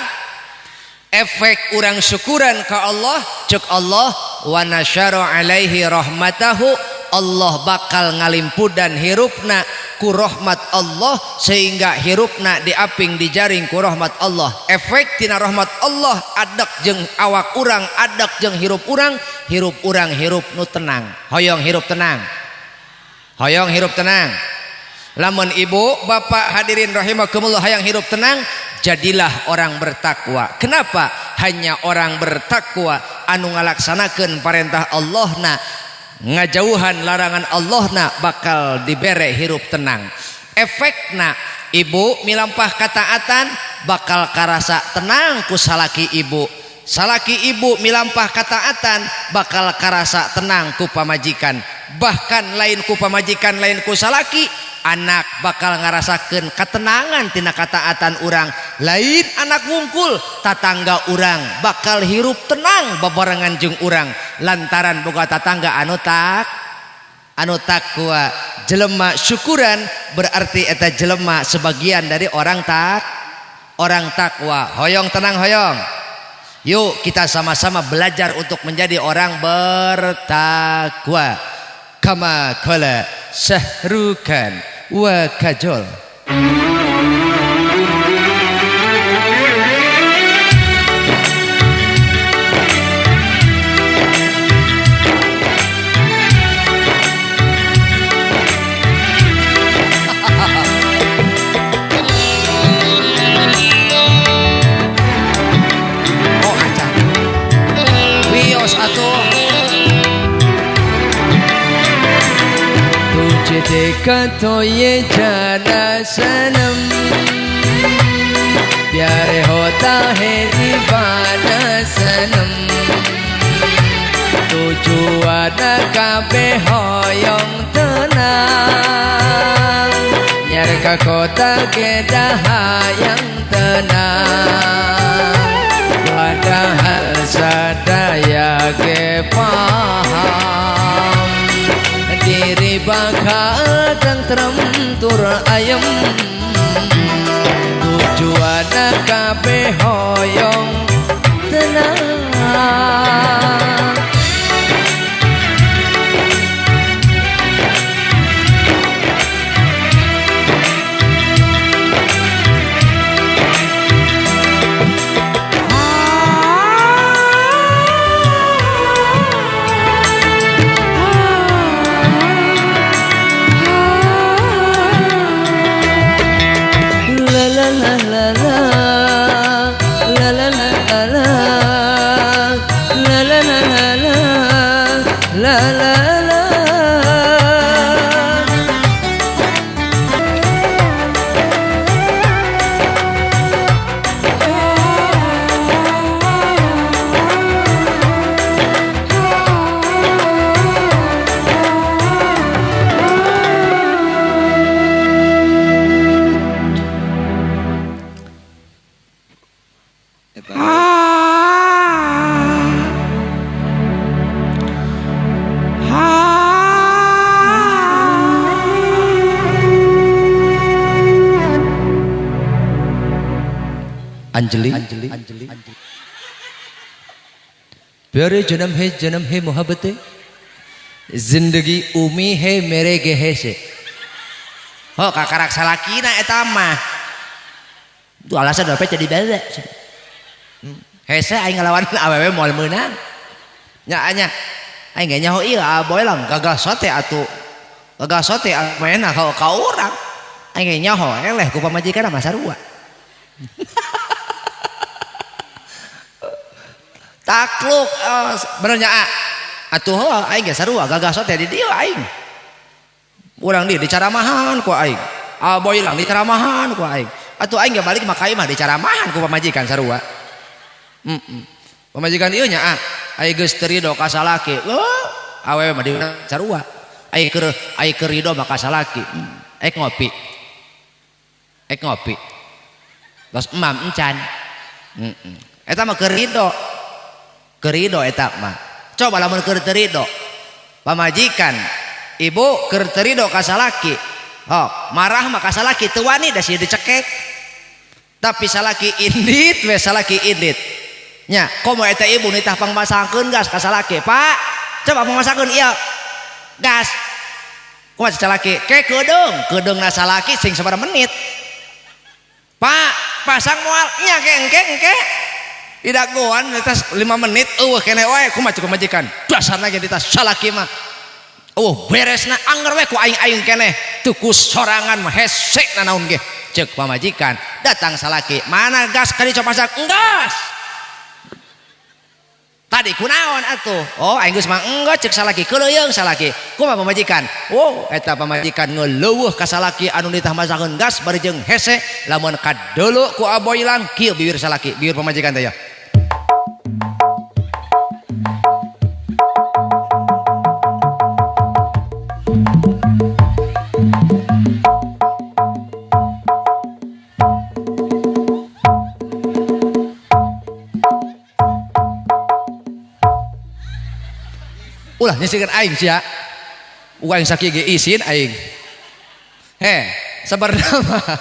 Efek urang syukuran ka Allah, cek Allah wa nasyara alaihi rahmatahu, Allah bakal ngalimpudan hirupna ku rahmat Allah sehingga hirupna diaping dijaring ku rahmat Allah. Efek tina rahmat Allah adek jeung awak urang, adek jeung hirup urang, hirup urang hirup nu tenang. Hoyong hirup tenang. Hoyong hirup tenang. Lamun ibu bapak hadirin rahimakumullah hayang hirup tenang, jadilah orang bertakwa. Kenapa? Hanya orang bertakwa anu ngalaksanakeun parentah Allahna, ngajauhan larangan Allahna bakal dibere hirup tenang. Efekna ibu milampah kataatan bakal karasa tenang ku salaki ibu. Salaki ibu milampah kataatan bakal karasa tenang ku pamajikan. Bahkan lain ku pamajikan, lain ku salaki, anak bakal ngarasakeun ketenangan tina kataatan urang. Lain anak wungkul, tatangga urang bakal hirup tenang babarengan jeung urang lantaran boga tatangga anu takwa. Jelema syukuran berarti eta jelema sebagian dari orang takwa. Hoyong tenang hoyong. Yuk kita sama-sama belajar untuk menjadi orang bertakwa. Kama qala Syahrukan wa Kajol. Oh acan. Wios atuh. तुझे देखा तो ये जाना सनम, प्यार होता है दीवाना सनम, tujuan kabeh hoyong tenang, nyar ka kota kedah hayang tenang, padahal sadaya ge paham diri bakal tentrem tur ayem, tujuan kabeh hoyong tenang. Anjali, प्यारे जन्म है मोहब्बतें, जिंदगी उमी है मेरे गेहे से. Oh kakarak salakina eta mah. Itu alasan dope jadi beda. Hese aing ngelawan awewe moal meunang. Nya nya. Aing ge nyaho ieu aboy lang gagal sote atuh. Gagal sote maena ka urang. Aing ge nyaho eleh ku pamajikan mah sarua. Takluk bener nya atuh aing ge sarua gagal sote di dieu aing. Urang di dicaramahan ku aing. Aboy lang dicaramahan ku aing. Atuh aing ge balik mah ka imah dicaramahan ku pamajikan sarua. Pamajikan ieu nya aing geus teu rido ka salaki. Awewe mah di sarua. Aing keur rido mah ka salaki. Aing ngopi. Aing ngopi. Tos emam encan. Eta mah keur rido. Keur rido eta mah. Coba lamun keur teu rido. Pamajikan ibu keur teu rido ka salaki. Oh, marah mah ka salaki teu wani da sieun dicekek. Tapi salaki indit we salaki indit. Nya, komo eta ibu nitah pangmasangkeun gas ka salaki. Pak, coba pangmasangkeun ieu. Gas. Kumaha salaki? Ke keudeung, keudeungna salaki sing sabaraha menit. Pak, pasang moal nya ke engke engke. Di dagoan nitah 5 menit eueuh keneh wae kumaha cukup majikan. Dasarna ge ditah salaki mah. Eueuh beresna anger we ku aing-aing keneh. Teu ku sorangan mah hese nanaon ge. Ceuk pamajikan, datang salaki, mana gas kali coba pasang? Enggas. Tadi kunaon atuh? Oh, aing geus mah enggas ceuk salaki, keuleuyeung salaki. Kumaha pamajikan? Oh, eta pamajikan ngeleuweuh ka salaki anu nitah masakeun gas bari jeung hese, lamun kadeuleu ku aboilang kieu bibir salaki, bibir pamajikan teh ya. Ulah nyisikeun aing sia. Uang sakieu ge isin aing. He, sabarna mah.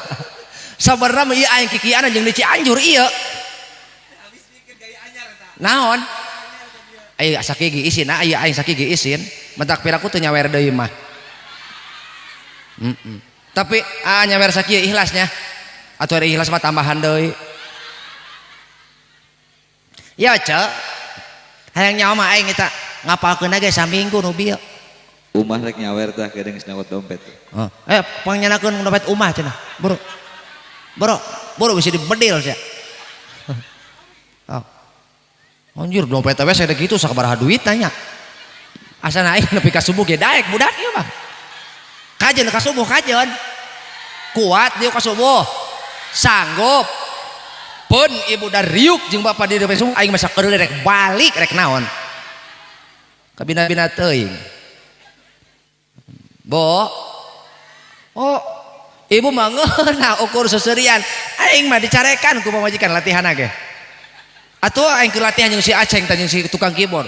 Sabarna mah ieu aing kikianan jeung di Cianjur ieu. Naon? Aing sakieu ge isin, ieu aing sakieu ge isin. Mentak piraku teu nyawer deui mah. Tapi nyawer sakieu ikhlasnya. Atuh ari ikhlas mah tambahan deui. Ya, Cek. Hayang nyawa mah aing eta ngapalkeun ge saminggu nu bieu. Umah rek nyawer tah kedeung geus nyokot dompet. Oh. Pangnyenakeun dompet umah cenah. Buru. Buru, buru bisa dibedil sia. Oh. Anjir dompet we saeutik kitu sakabaraha duit tanya. Asana aing nepi ka subuh ge daek budak ieu mah. Kajeun ka subuh kajeun. Kuat dieu ka subuh. Sanggup. Pun ibu da riuk jeung bapa di depan subuh aing mah sakedeul rek balik rek naon. Kabina-bina teuing. Bo. Oh, ibu mah ngeunah ukur seserian. Aing mah dicarekan ku pamajikan latihan ge. Atuh aing keur latihan jeung si Aceng tah jeung si tukang keyboard.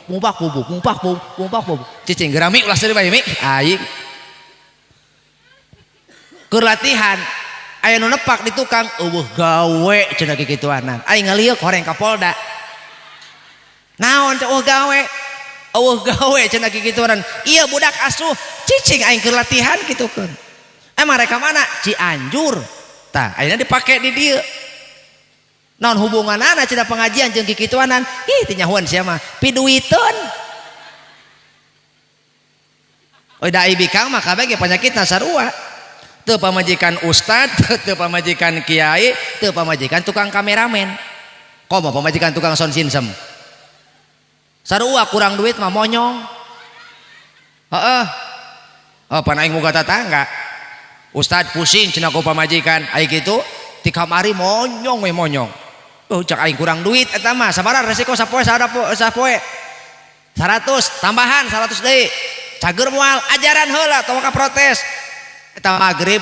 Mumpak bubuk, mumpak bubuk, mumpak bubuk. Cicing gerami ulah seuri bae mi. Aing. Keur latihan aya nu nepak di tukang eueuh gawe cenah kikituanan. Aing ngalieu horeng ka Polda. Naon eueuh gawe? Eueuh gawe cenah kikituanan. Ieu budak asuh cicing aing keur latihan kitukeun. Emang reka mana? Cianjur. Tah ayeuna dipake di dieu. Naon hubunganana cenah pengajian jeung kikituanan? Ih teu nyahoan sia mah. Piduiteun. Oh da bikang mah kabeh ge penyakitna sarua. Teu pamajikan ustad, teu pamajikan kiai, teu pamajikan tukang kameramen. Komo pamajikan tukang sound system. Sarua kurang duit mah monyong. Heeh. Oh pan aing boga tatangga. Ustad pusing cenah ku pamajikan, ai kitu ti kamari monyong we monyong. Oh cak aing kurang duit eta mah sabaraha resiko sapoe sapoe. 100 tambahan 100 deui. Cager moal ajaran heula tong ka protes. Eta magrib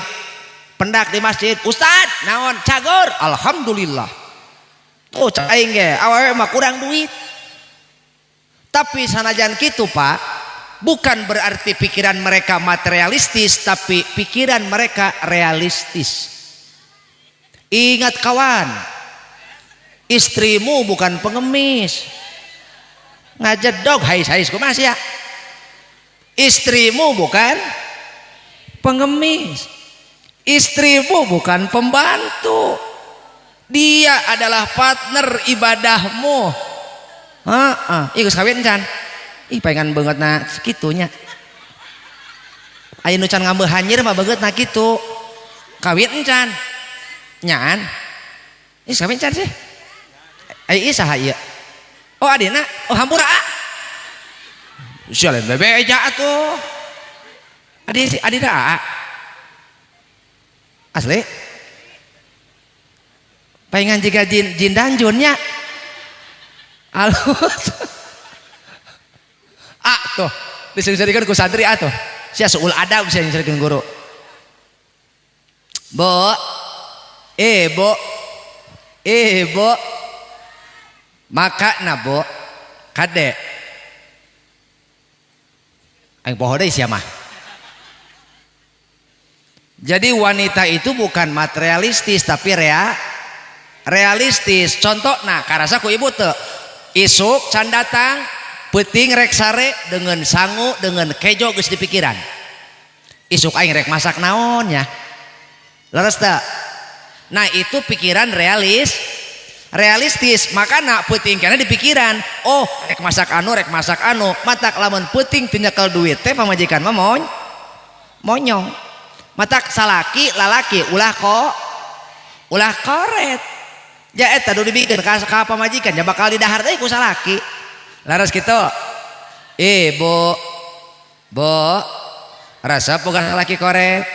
pendak di masjid, ustad naon cager alhamdulillah. Oh cak aing ge awewe mah kurang duit. Tapi sanajan kitu Pak, bukan berarti pikiran mereka materialistis, tapi pikiran mereka realistis. Ingat kawan, istrimu bukan pengemis. Ngajedog hais-hais kumaha sia. Istrimu bukan pengemis. Istrimu bukan pembantu. Dia adalah partner ibadahmu. Heeh, ieu geus kawin can. Ih pengen beungeutna sakitu nya. Aya nu can ngambeuh hanyir mah beungeutna kitu. Kawin can. Nyaan. Ih kawin can sih. Ai ieu saha ieu? Oh adina, oh hampura ah. Sia lain bebeja atuh. Adi adina aa. Asli. Paingan jiga jin jin danjun nya. Alus. Ah tuh, disering-seringkeun ku santri atuh. Sia suul adab sia nyerikeun guru. Bo. Bo. Bo. Maka na bo kade. Aing poho deui sia mah. Jadi wanita itu bukan materialistis tapi Realistis. Contohna karasa ku ibu teu isuk can datang peuting rek sare dengan sangu dengan kejo geus di pikiran. Isuk aing rek masak naon nya. Leres teu? Nah itu pikiran realistis. Makana peuting kana di pikiran, oh rek masak anu, rek masak anu. Matak lamun peuting teu nyekel duit teh pamajikan mah monyong. Matak salaki lalaki ulah kok ulah koret. Ja eta nu dibikeun ka pamajikan ja bakal didahar deui ku salaki. Laras kitu. Bu. Bu. Rasa boga salaki koret.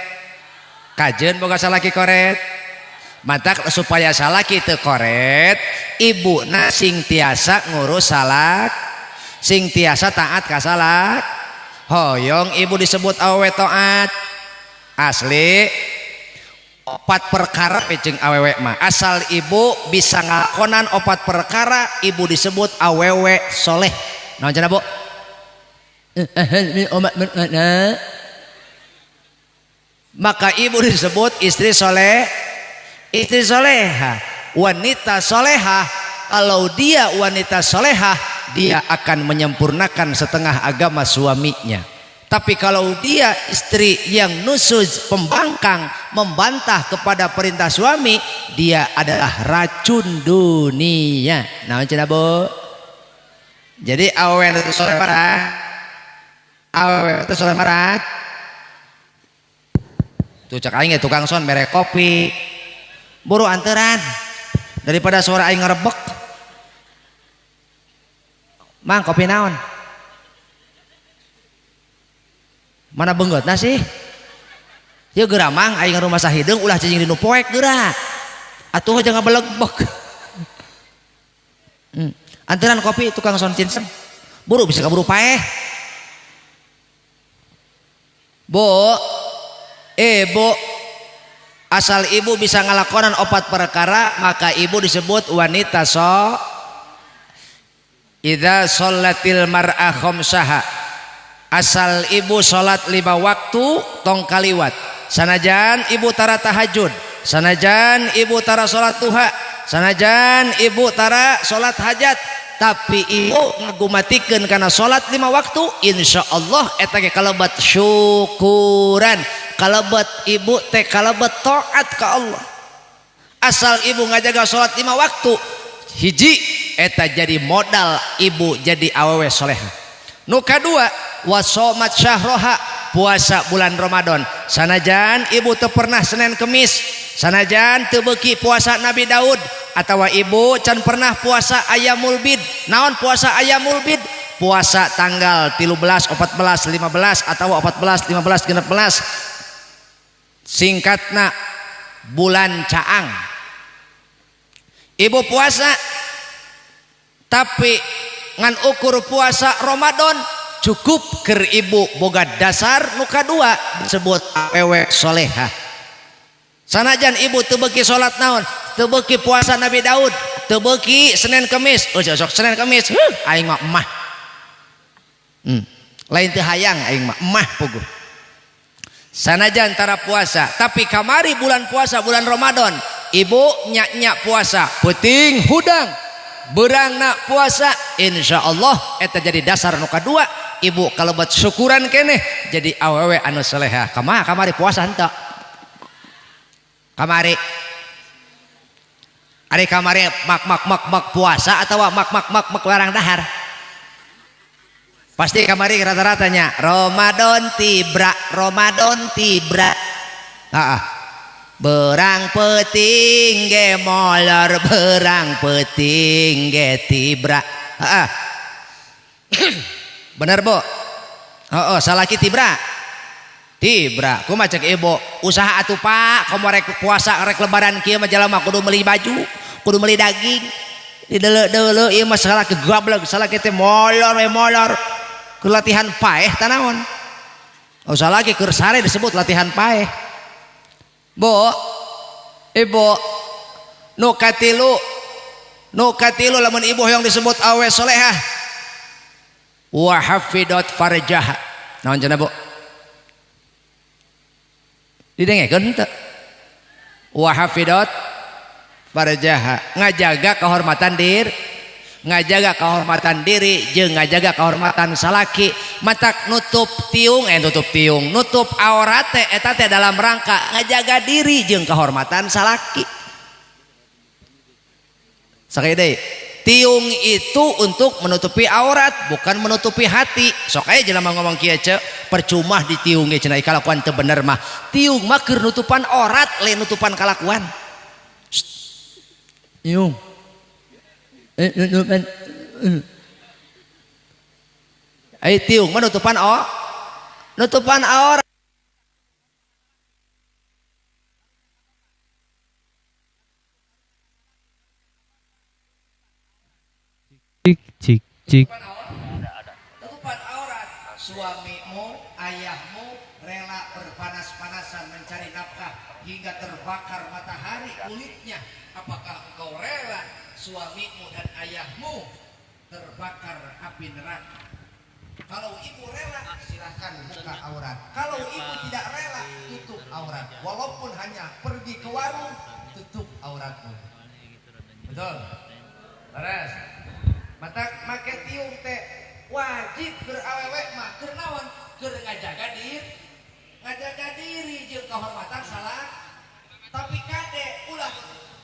Kajeun boga salaki koret. Matak supaya salaki teu koret, ibuna sing tiasa ngurus salak, sing tiasa taat ka salak. Hoyong ibu disebut awewe taat. Asli opat perkara jeung awewe mah. Asal ibu bisa ngalakonan opat perkara, ibu disebut awewe soleh. Naon cenah, Bu? Maka ibu disebut istri soleh, istri soleha, wanita soleha. Kalau dia wanita soleha, dia akan menyempurnakan setengah agama suaminya. Tapi kalau dia istri yang nusuz, pembangkang, membantah kepada perintah suami, dia adalah racun dunia. Nah, cenah, Bu? Jadi awewe itu soleh marah. Awewe itu soleh marah. Tuh cek aing tukang son mere kopi. Buru anteran daripada suara aing ngerebek. Mang kopi naon? Mana beungeutna sih? Ieu geura mang aing rumah sahideung ulah cicing dinu poek geura. Atuh aja ngabelegbek. Anteran kopi tukang son cincin. Buru bisa kaburu paeh. Bu, Bu, asal ibu bisa ngalakonan opat perkara, maka ibu disebut wanita so. Idza sholatil mar'ah khamsaha. Asal ibu sholat 5 waktu tong kaliwat. Sanajan ibu tara tahajud, sanajan ibu tara sholat duha, sanajan ibu tara sholat hajat, tapi ibu ngagumatikeun kana sholat 5 waktu, insya Allah eta ge kalebat syukuran, kalebat ibu teh kalebat taat ka Allah. Asal ibu ngajaga sholat 5 waktu, hiji eta jadi modal ibu jadi awewe soleha. Nu kadua, wasomat syahroha, puasa bulan Ramadan. Sanajan ibu teu pernah Senin Kemis, sanajan teu beuki puasa Nabi Daud, atawa ibu can pernah puasa Ayyamul Bid. Naon puasa Ayyamul Bid? Puasa tanggal 13, 14, 15 atau 14, 15, 16. Singkatna bulan Caang. Ibu puasa tapi ngan ukur puasa Ramadan cukup keur ibu boga dasar nu kadua disebut awewe soleha. Sanajan ibu teu beuki salat naon, teu beuki puasa Nabi Daud, teu beuki Senin Kemis, oh sok Senin Kemis, aing mah emah. Lain teu hayang aing mah emah puguh. Sanajan tara puasa, tapi kamari bulan puasa bulan Ramadan, ibu nyak-nyak puasa, peuting hudang berangna puasa, insya Allah eta jadi dasar nu kadua ibu kalebat syukuran keneh jadi awewe anu soleha. Kamaha kamari puasa henteu? Kamari ari kamari mak mak mak mak puasa atawa mak mak mak mak larang dahar? Pasti kamari rata-ratanya Ramadan tibra, Ramadan tibra. Heeh. Berang peuting ge molor, berang peuting ge tibra. Heeh. Bener, Bu? Heeh, salaki tibra. Tibra, kumaha cek ibu? Usaha atuh Pak, komo rek puasa rek lebaran kieu mah jalma kudu meuli baju, kudu meuli daging. Dideuleu-deuleu ieu mah salaki gablek, salaki teh molor we molor. Keur latihan paeh tanaon. Oh salaki keur sare disebut latihan paeh. Bu, ibu, nu katilu lamun ibu hoyong disebut awe solehah, wa hafidot farjaha. Naon cenah, Bu? Didengekeun henteu? Wa hafidot Farjaha ngajaga kehormatan diri, ngajaga kehormatan diri jeung ngajaga kehormatan salaki. Matak nutup tiung nutup tiung, nutup aurat teh eta teh dalam rangka ngajaga diri jeung kehormatan salaki. Sakali deui, tiung itu untuk menutupi aurat, bukan menutupi hati. Sok aya jelema ngomong kieu ce, percuma ditiung ge cenah kalakuan teu bener mah. Tiung mah keur nutupan aurat, lain nutupan kalakuan. Tiung. Ai tiung mah nutupan nutupan aurat. Cik cik cik. Tutupan aurat. Suamimu, ayahmu rela berpanas-panasan mencari nafkah hingga terbakar matahari kulitnya. Apakah engkau rela suamimu dan ayahmu terbakar api neraka? Kalau ibu rela, silahkan buka aurat. Kalau ibu tidak rela, tutup aurat. Walaupun hanya pergi ke warung, tutup auratmu. Betul? Beres. Mata make tiung teh wajib keur awewe mah keur naon? Keur ngajaga diri, ngajaga diri jeung kehormatan salah. Tapi kade ulah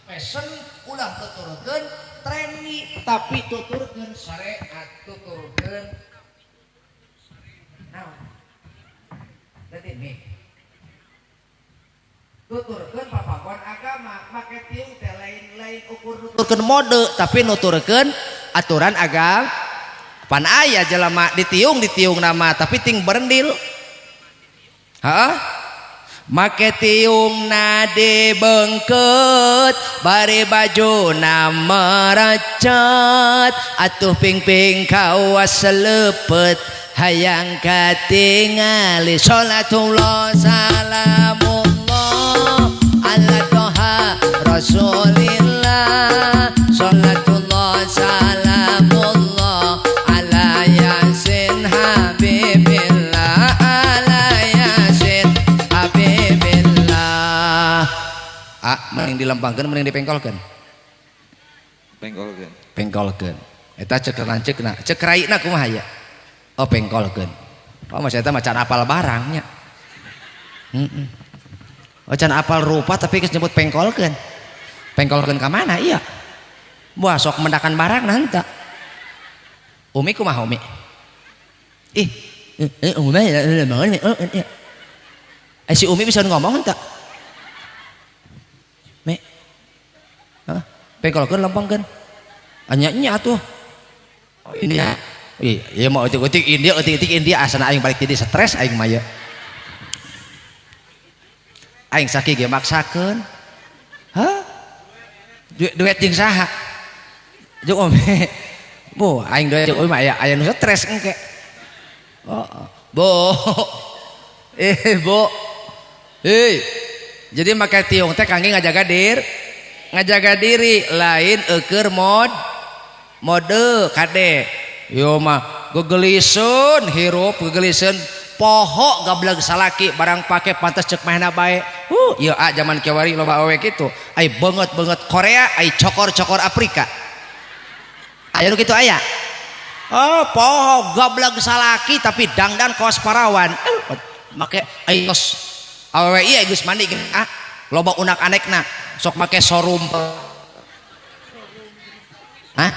fashion, ulah tuturkeun trendy, tapi tuturkeun syariat, tuturkeun naon? Berarti nih tuturkeun papagon agama. Make tiung teh lain-lain ukur nuturkeun mode, tapi nuturkeun aturan agama. Pan aya jelema ditiung ditiung nama tapi ting berendil. Heeh. Make tiung na dibengket, bari bajuna merecet, atuh ping-ping kawas lepet, hayang katingali. Salatullah salamullah ala toha rasulillah, salatullah salamullah ala yasin habibillah, ala yasin habibillah. Ah, mending dilempangkeun mending dipengkolkeun. Pengkolkeun. Pengkolkeun. Eta cek lanceukna, cek raina kumaha ya? Oh, pengkolkeun. Oh, mas eta mah can apal barangnya. Heeh. Oh, can apal rupa tapi geus nyebut pengkolkeun. Pengkolkeun ka mana? Iya. Wah, sok mendakan barang nanti. Umi kumaha Umi? Ih, Umi si Umi bisa ngomong henteu? Me. Hah? Pengkolkeun lempengkeun. Anya nya atuh. Oh, ini ya. Ih, ieu mah eutik-eutik India, eutik-eutik India asana aing balik ti stres aing mah ye. Aing saki ge maksakeun. Hah? Duet jeung saha? Jeung Umi. Bu, aing duet jeung Umi mah aya nu stres engke. Oh, Bu. Bu. Hei. Jadi make tiung teh kangge ngajaga diri, ngajaga diri lain eueur mode kade. Yo mah gegeliseun hirup gegeliseun poho gableg salaki barang pake pantes cek mahna bae. Ieu a zaman kiwari loba awewe kitu. Ai beungeut-beungeut Korea, ai cokor-cokor Afrika. Aya nu kitu aya. Oh, poho gableg salaki tapi dangdan kaos parawan. Make ai tos awewe ieu geus mandi ah loba unak anekna sok make sorum. Hah?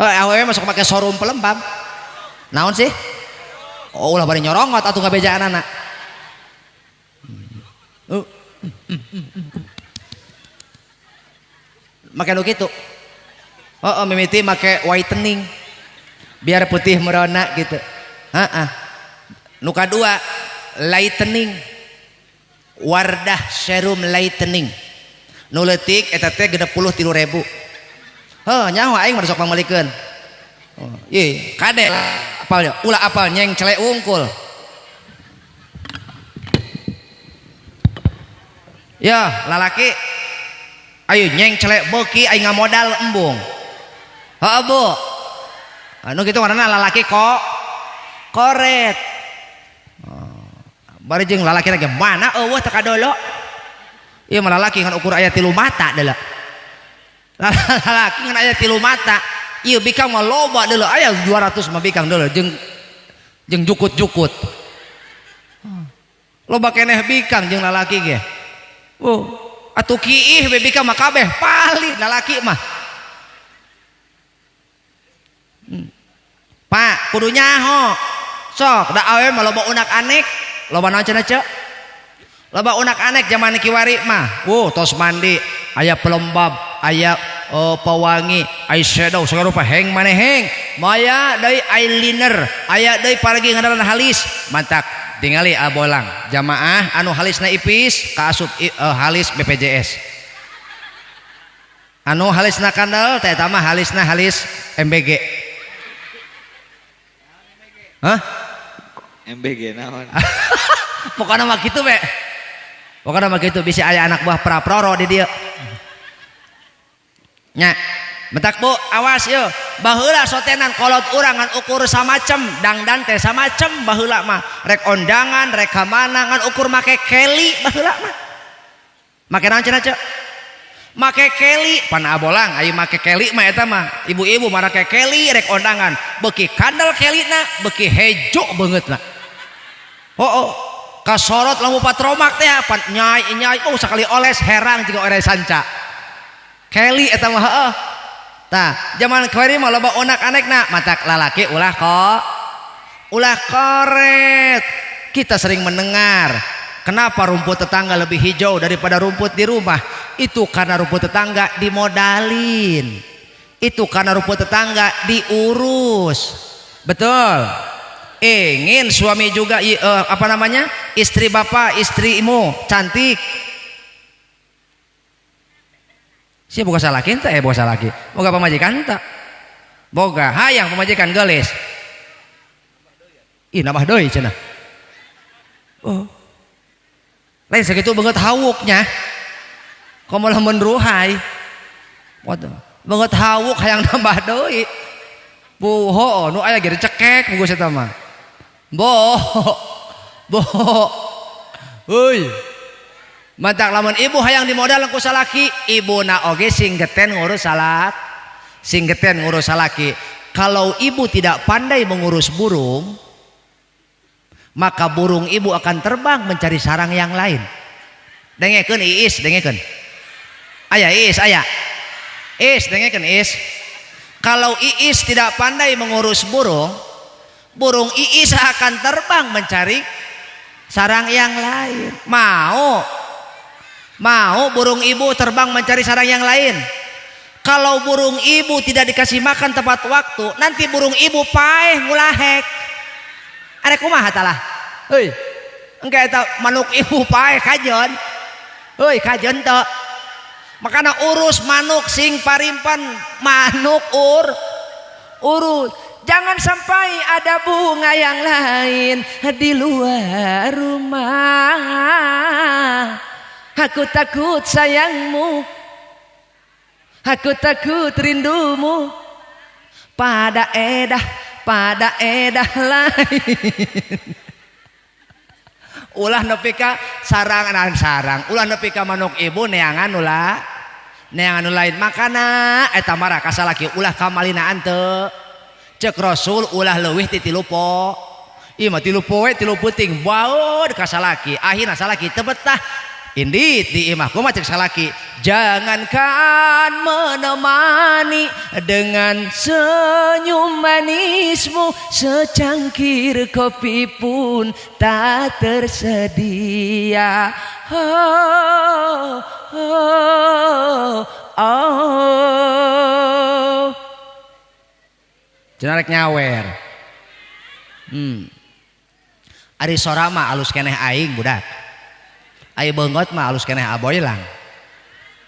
Oh, awewe mah sok make sorum pelembab. Naon sih? Oh, ulah bari nyorongot atuh ngabejaanana. Make nu kitu. Oh, mimiti make whitening biar putih merona gitu. Heeh. Nu kadua lightening. Wardah serum lightening. Nu leutik eta teh 63.000. Heuh, nyaho aing mah sok pangmeulikeun. Oh, ih, kade apal ya, ulah apal nyeng celek wungkul. Ya, lalaki ayo nyeng celek beuki aing ngamodal embung. Heeh, Bu. Anu kitu ngaranna lalaki kok koret. Oh, bari jeung lalaki lagi mana eueuh teh kadolo. Ieu mah lalaki ngan ukur aya 3 mata deuleu. Lalaki ngan aya 3 mata. Ieu bikang mah loba deuleu aya 200 mah bikang deuleu jeung jeung jukut-jukut. Loba keneh bikang jeung lalaki ge. Oh, atuh kiih we bikang mah kabeh palih lalaki mah. Pak, kudu nyaho. Sok, da awewe mah loba unak anek, loba naon cenah ceu? Loba unak anek zaman kiwari mah. Wuh, tos mandi, aya pelembab, aya pewangi, eyeshadow segala rupa heng maneh heng. Maya deui eyeliner, aya deui paragi ngadalan halis. Mantak tingali abolang. Jamaah anu halisna ipis kaasup halis BPJS. Anu halisna kandel teh eta mah halisna halis MBG. Hah? MBG naon? Pokona mah kitu we. Pokona mah kitu bisi aya anak buah praproro di dieu. Nya, bentak Bu, awas yeuh. Baheula sotenan kolot urang ngan ukur samacem, dangdan teh samacem baheula mah. Rek ondangan, rek ka mana ngan ukur make keli baheula mah. Make naon cenah ceu? Make keli, pan abolang ayo make keli mah eta mah. Ibu-ibu marake keli rek ondangan, beuki kandel kelina, beuki hejo beungeutna. Oh, oh. Kasorot lampu patromak teh pan nyai nyai oh sakali oles herang jiga ore sanca. Keli eta mah heueuh. Tah, zaman kiwari mah loba onak-anekna, matak lalaki ulah kok. Ulah koret. Kita sering mendengar, kenapa rumput tetangga lebih hijau daripada rumput di rumah? Itu karena rumput tetangga dimodalin. Itu karena rumput tetangga diurus. Betul. Ingin suami juga apa namanya? Istri bapak, istrimu cantik. Sia boga salaki teh, boga salaki. Boga pamajikan teh. Boga hayang pamajikan geulis. Ih nambah deui cenah. Oh. Lain sakitu beungeut hawuknya. Komo lamun ruhai. Waduh, beungeut hawuk hayang nambah deui. Buho nu aya ge dicekek buku eta mah. Boh. Boh. Heuy. Mantak lamun ibu hayang dimodal ku salaki, ibuna oge sing geten ngurus salak. Sing geten ngurus salaki. Kalau ibu tidak pandai mengurus burung, maka burung ibu akan terbang mencari sarang yang lain. Dengekeun Iis, dengekeun. Aya Iis, aya. Iis, dengekeun Iis. Kalau Iis tidak pandai mengurus burung, burung Iis akan terbang mencari sarang yang lain. Mau. Mau burung ibu terbang mencari sarang yang lain. Kalau burung ibu tidak dikasih makan tepat waktu, nanti burung ibu paeh ngulahek. Arek kumaha talah? Heuy. Engke eta manuk ibu paeh kajeun. Heuy, kajeun teu. Makana urus manuk sing parimpan manuk urus. Jangan sampai ada bunga yang lain di luar rumah. Aku takut sayangmu, aku takut rindumu pada edah lain. Ulah nepi ka sarang sarang, ulah nepi ka manuk ibu neangan ulah neangan nu lain. Makana eta mah ka salaki ulah kamalinaan teu. Cek Rasul ulah leuwih ti 3 po. Ieu mah 3 poe 3 peuting baud ka salaki. Akhirna salaki teu betah. Indit di imah kumaha cek salaki, jangankan menemani dengan senyum manismu, secangkir kopi pun tak tersedia. Oh, oh, oh. Cenah rek nyawer. Ari sora mah alus keneh aing budak. Ari beungeut mah alus keneh aboylang.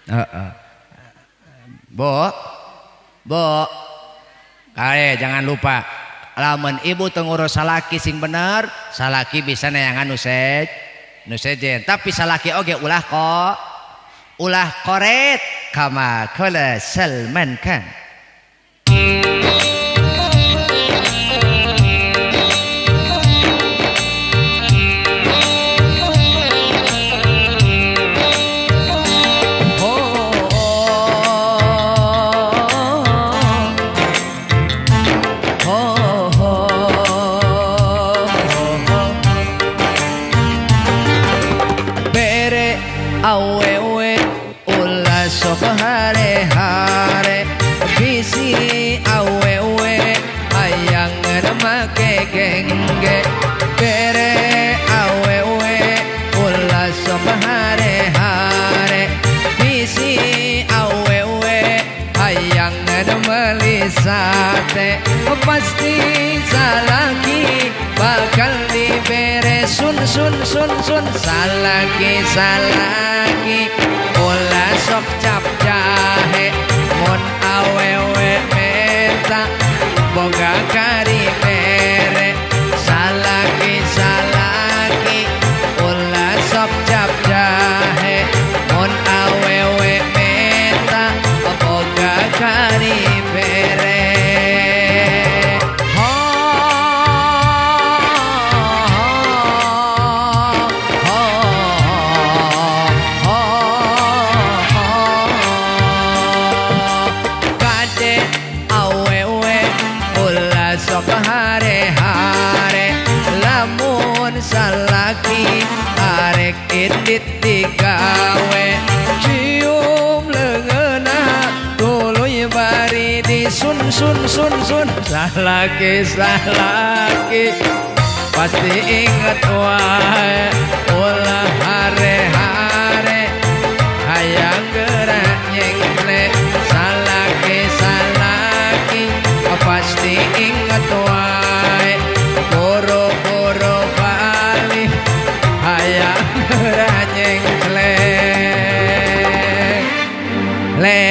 Heeh. Bu. Bu. Kae jangan lupa lamun ibu teu ngurus salaki sing bener, salaki bisa neangan nu sejen. Tapi salaki oge ulah kok ulah koret kama qala Salman Khan. hare-hare bisi awewe hayang make gengge bere awewe ulah sok hare-hare bisi awewe hayang meuli sate pasti salaki bakal dibere sun sun sun sun salaki salaki ulah sok cap jahe mun awewe menta boga kari bere salaki salaki ulah sok cap jahe mun awewe menta boga kari bere. Salaki arek indit digawe cium leungeunna tuluy bari di sun sun sun sun salaki salaki pasti inget wae ulah hare-hare hayang gerak nyengkle salaki salaki pasti inget wae boro-boro bali hayang gerak nyengkle le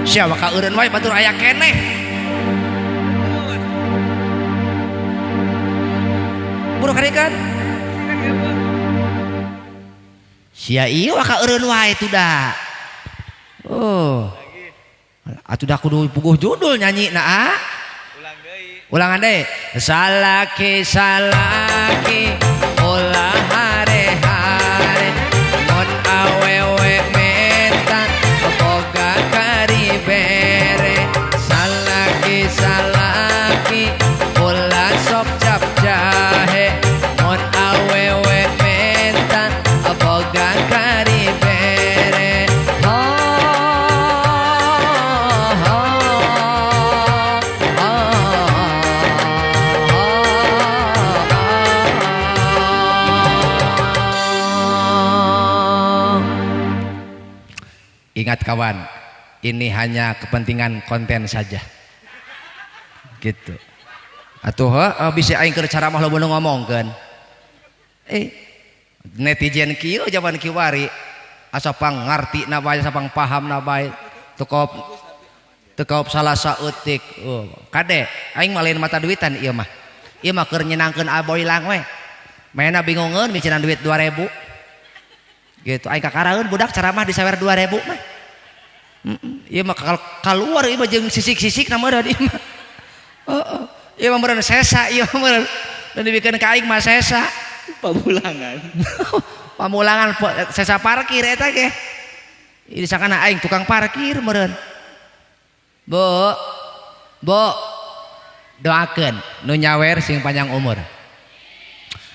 sia waka eureun wae batur aya keneh buru karikan sia ieu waka eureun wae tuda. Oh atuh da kudu puguh judul nyanyi na ah. Ulangan deui. Salaki salaki ulah hare-hare mun awewe menta boga kari bere salaki salaki ulah sok cap jahe mun awewe menta boga kari bere. Ingat kawan, ini hanya kepentingan konten saja. Gitu. Atuh heuh bisa aing keur ceramah loba nu ngomongkeun. Netizen kieu jaman kiwari asa pangartina bae asa pangpahamna bae teu kaop salah saeutik. Oh, kade aing mah lain mata duitan ieu mah. Ieu mah keur nyenangkeun aboy lang we. Mainna bingungeun micenan duit 2000. Gitu aing kakaraeun budak ceramah disawer 2000 mah. Ieu mah kaluar ieu mah jeung sisik-sisik na meureun ieu mah. Heeh. Ieu mah meureun sesa ieu mah meureun. Dan dibikeun ka aing mah sesa. Pamulangan. Pamulangan sesa parkir eta ge. Ieu disangkana aing tukang parkir meureun. Bu. Bu. Doakeun nu nyawer sing panjang umur.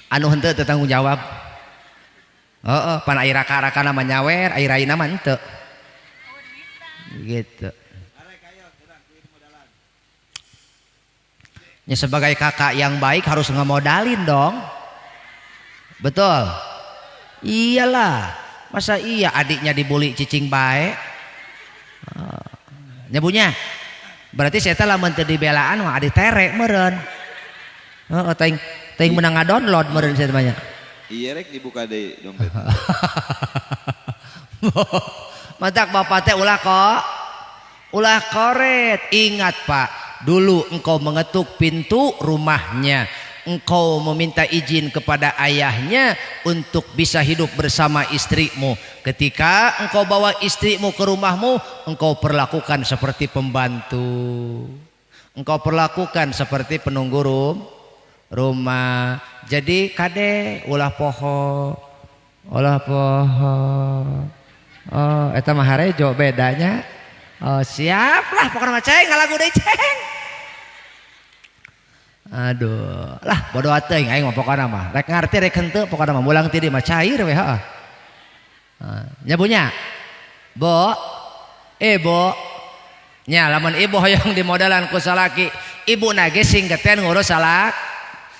Anu henteu teu tanggung jawab. Heeh, pan ai raka-rakana mah nyawer, ai raina mah henteu. Gitu. Ya sebagai kakak yang baik harus ngemodalin dong. Betul. Iyalah. Masa iya adiknya dibully cicing bae? Nyebunya. Berarti saya teh lamun teu dibelaan mah adik terek meureun. Heeh, teuing meunang ngadownload meureun saya teh banyak. Iya rek dibuka deui dompet. Matak bapak teh ulah kok. Ulah koret. Ingat Pak, dulu engkau mengetuk pintu rumahnya. Engkau meminta izin kepada ayahnya untuk bisa hidup bersama istrimu. Ketika engkau bawa istrimu ke rumahmu, engkau perlakukan seperti pembantu. Engkau perlakukan seperti penunggu rumah. Jadi kade ulah poho. Ulah poho. Oh, eta mah harejo bedanya. Oh, siap lah pokoknya mah ceng ngalagu deui ceng. Aduh, lah bodoh teuing aing mah pokona mah. Rek ngarti rek henteu pokona mah mulang ti dieu mah cair we heeh. Nyabunya. Bo, Ibu nya lamun ibu hoyong dimodalan ku salaki, ibu nage sing geten ngurus salak,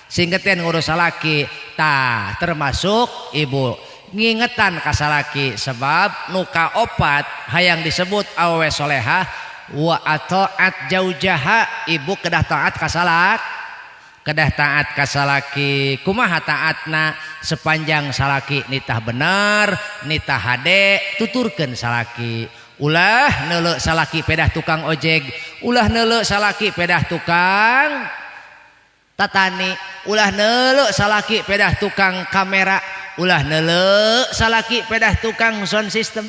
sing geten ngurus salaki. Tah termasuk ibu ngingetan ka salaki sebab nu kaopat hayang disebut awewe solehah wa ataat jaujaha, ibu kedah taat ka salak, kedah taat ka salaki. Kumaha taatna? Sepanjang salaki nitah bener, nitah hade, tuturkeun salaki. Ulah neuleuh salaki pedah tukang ojek, ulah neuleuh salaki pedah tukang tatani, ulah neuleuh salaki pedah tukang kamera, ulah neuleuh salaki pedah tukang sound system,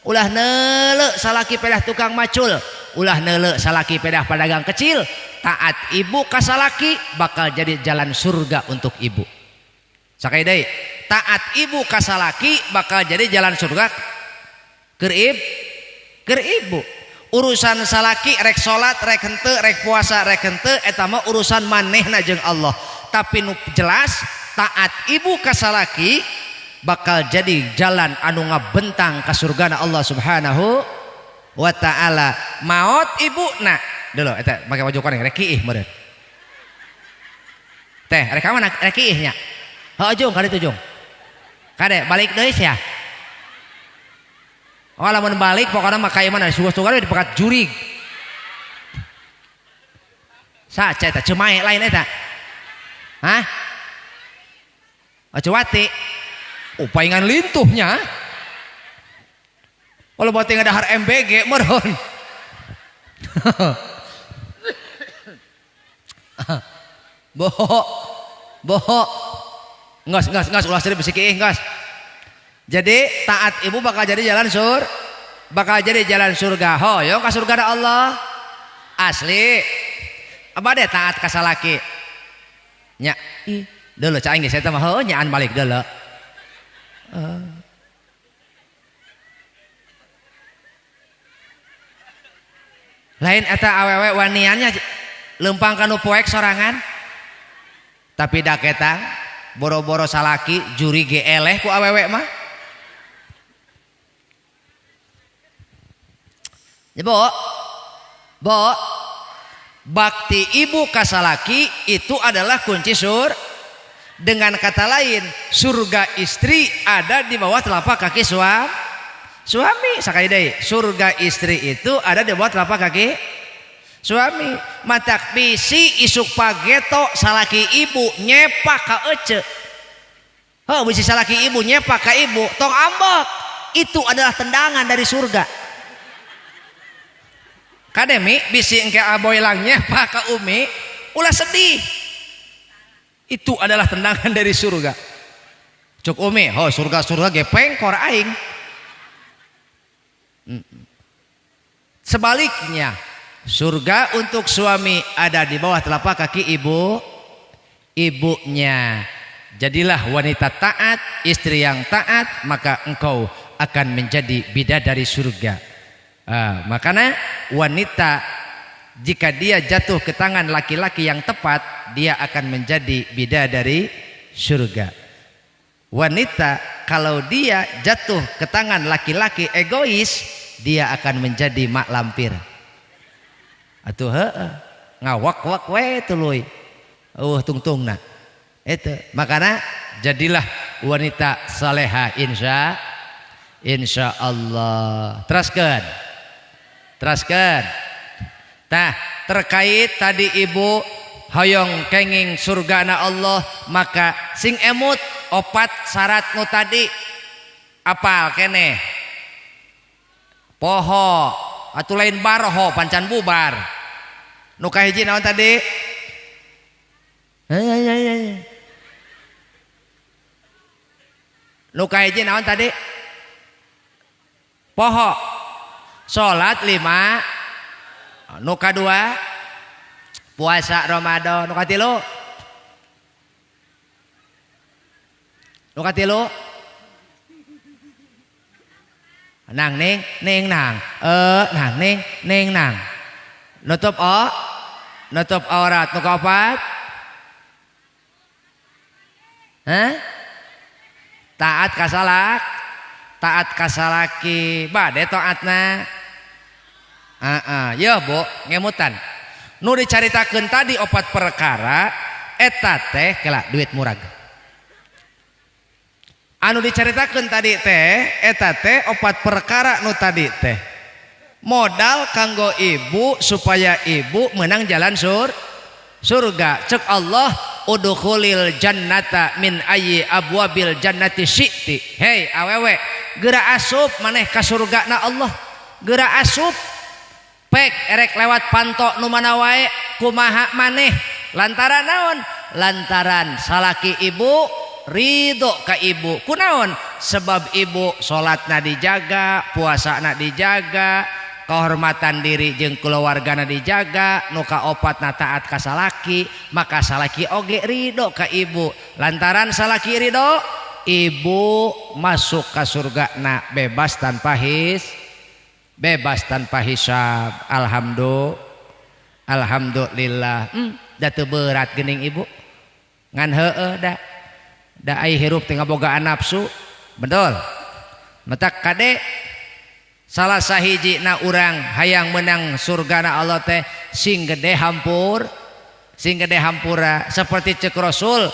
ulah neuleuh salaki pedah tukang macul, ulah neuleuh salaki pedah pedagang kecil. Taat ibu ka salaki bakal jadi jalan surga untuk ibu. Sakali deui, taat ibu ka salaki bakal jadi jalan surga keur ibu. Urusan salaki rek salat rek henteu, rek puasa rek henteu, eta mah urusan manehna jeung Allah. Tapi nu jelas taat ibu ka salaki bakal jadi jalan anu ngabentang ka surgana Allah Subhanahu wa taala. Maot ibuna dulu eta make baju koneng rek kiih meureun. Teh rek ka mana rek kiih nya? Heuh jung ka ditu jung. Kade balik deui sia. Oh lamun balik pokona mah ka imah suga-suga we dipekat jurig. Saca eta cemae lain eta. Hah? Acewati. Oh paingan lintuhnya. Kalau buat ngadahar MBG meureun. Boho. Boho. Ngas ngas ngas ulah seuri bisi kiih ngas. Jadi taat ibu bakal jadi jalan sur, bakal jadi jalan surga. Hoyong ka surga Allah. Asli. Abade taat ka salaki. Nya ih deuleu ca aing geus eta mah heuh nyaan balik deuleu. Lain eta awewe waniannya leumpang ka nu poek sorangan. Tapi daketang boro-boro salaki juri ge eleh ku awewe mah. Bo, bo, bakti ibu ka salaki itu adalah kunci sur. Dengan kata lain, surga istri ada di bawah telapak kaki suami. Sakali deui, surga istri itu ada di bawah telapak kaki suami. Matak bisi isuk pageto salaki ibu nyepak ka ece. Heuh, bisi salaki ibu nyepak ka ibu, tong ambek. Itu adalah tendangan dari surga. Kademi bisi engke aboy lang nyepak ka umi, ulah sedih. Itu adalah tendangan dari surga. Cuk umi, oh surga-surga ge pengkor aing. Sebaliknya, surga untuk suami ada di bawah telapak kaki ibu, ibunya. Jadilah wanita taat, istri yang taat, maka engkau akan menjadi bidadari surga. Makanya wanita jika dia jatuh ke tangan laki-laki yang tepat, dia akan menjadi bidadari surga. Wanita kalau dia jatuh ke tangan laki-laki egois, dia akan menjadi mak lampir. Atuh heueuh, ngawak-wak we tuluy. Eueuh tungtungna. Itu makanya jadilah wanita saleha insya Allah. Teruskeun. Teruskeun. Tah, terkait tadi ibu hoyong kenging surgana Allah, maka sing emut opat syarat nu tadi apal keneh. Poho atuh lain baroho pancan bubar. Nu kahiji naon tadi? Nu kahiji naon tadi? Poho. Salat 5, nu kadua puasa Ramadan, nu katilu, nu katilu nang ning ning nang nang ning ning nang nutup o nutup aurat. Nu kaopat? Hah? Taat ka salak, taat ka salaki, bade taatna. Ya Bu, ngemutan. Nu dicaritakeun tadi opat perkara eta teh kela duit murag. Anu dicaritakeun tadi teh eta teh opat perkara nu tadi teh. Modal kanggo ibu supaya ibu menang jalan surga. Cek Allah udkhulil jannata min ayyi abwabil jannati syi'ti. Hei awewe, geura asup maneh ka surgana Allah. Geura asup pek erek lewat panto nu mana wae kumaha maneh. Lantaran naon? Lantaran salaki ibu ridho ka ibu. Kunaon? Sebab ibu salatna dijaga, puasana dijaga, kehormatan diri jeung keluargana dijaga, nu kaopatna taat ka salaki, maka salaki oge ridho ka ibu. Lantaran salaki ridho, ibu masuk ka surgana bebas tanpa bebas tanpa hisab. Alhamdulillah. Da teu berat geuning ibu. Ngan heueuh da. Da ai hirup teh ngabogaan nafsu. Betul. Matak kade salah sahiji na urang hayang menang surgana Allah teh sing gede hampur, sing gede hampura seperti cek Rasul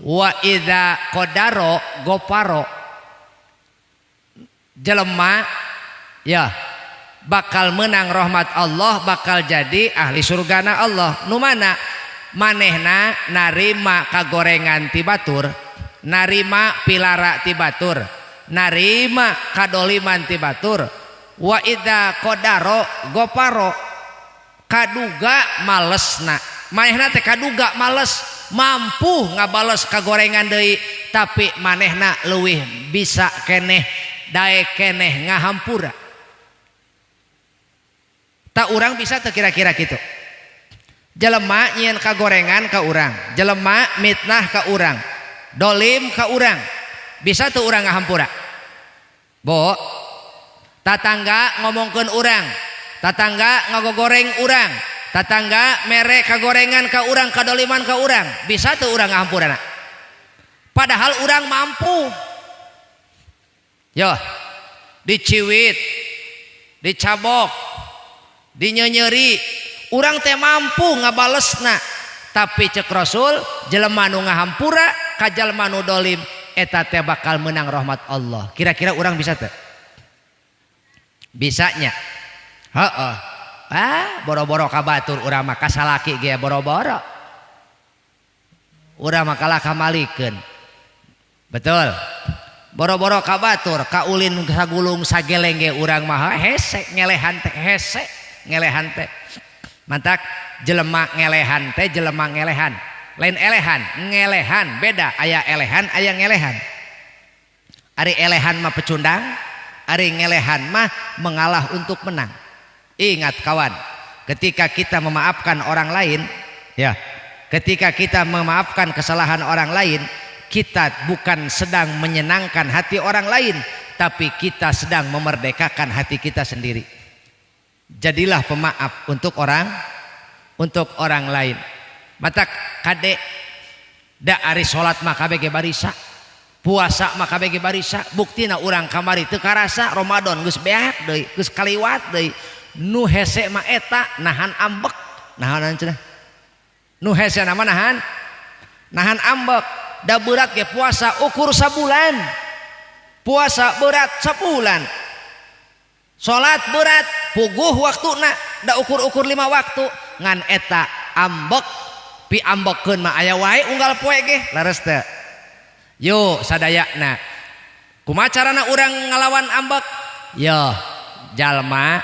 wa idza qadaro goparo. Jelema ya bakal menang rahmat Allah, bakal jadi ahli surgana Allah. Nu mana manehna narima kagorengan ti batur, narima pilara ti batur, narima kadoliman ti batur. Wa idza qadaro goparo, kaduga malesna manehna teh kaduga males, mampu ngabales kagorengan deui, tapi manehna leuwih bisa keneh daek keneh ngahampura. Tak urang bisa teu kira-kira kitu. Jelema nyieun kagorengan ka urang, jelema mitnah ka urang, dolim ka urang, bisa teu urang ngahampura? Bo, tatangga ngomongkeun urang, tatangga ngagogoreng urang, tatangga mere kagorengan ka urang, kadoliman ka urang, bisa teu urang ngahampurana? Padahal urang mampu. Yo, diciwit, dicabok, dinyenyeri, urang teh mampu ngabalesna. Tapi cek Rasul, jelema nu ngahampura ka jelema nu dolim eta teh bakal menang rahmat Allah. Kira-kira urang bisa teh? Bisanya. Heeh. Ah, boro-boro ka batur urang mah ka salaki ge boro-boro. Urang mah kalah kamalikeun. Betul. Boro-boro ka batur, ka ulin sagulung sageleng ge urang mah hese ngelehan teh, hese ngelehan teh. Mantak jelema ngelehan teh jelema ngelehan. Lain elehan, ngelehan beda, aya elehan aya ngelehan. Ari elehan mah pecundang, ari ngelehan mah mengalah untuk menang. Ingat kawan, ketika kita memaafkan orang lain, ya, ketika kita memaafkan kesalahan orang lain, kita bukan sedang menyenangkan hati orang lain, tapi kita sedang memerdekakan hati kita sendiri. Jadilah pemaaf untuk orang lain. Matak kade da ari salat mah kabeh ge barisa, puasa mah kabeh ge barisa, buktina urang kamari teu karasa Ramadan geus beak deui, geus kaliwat deui. Nu hese mah eta nahan ambek, nahanan cenah. Nu hese mah nahan ambek. Da berat ge puasa ukur sabulan. Puasa berat sabulan. Salat berat puguh waktuna, da ukur-ukur 5 waktu ngan eta ambek piambekeun mah aya wae unggal poe ge leres teu. Yo sadayana. Kumaha carana urang ngalawan ambek? Yo jalma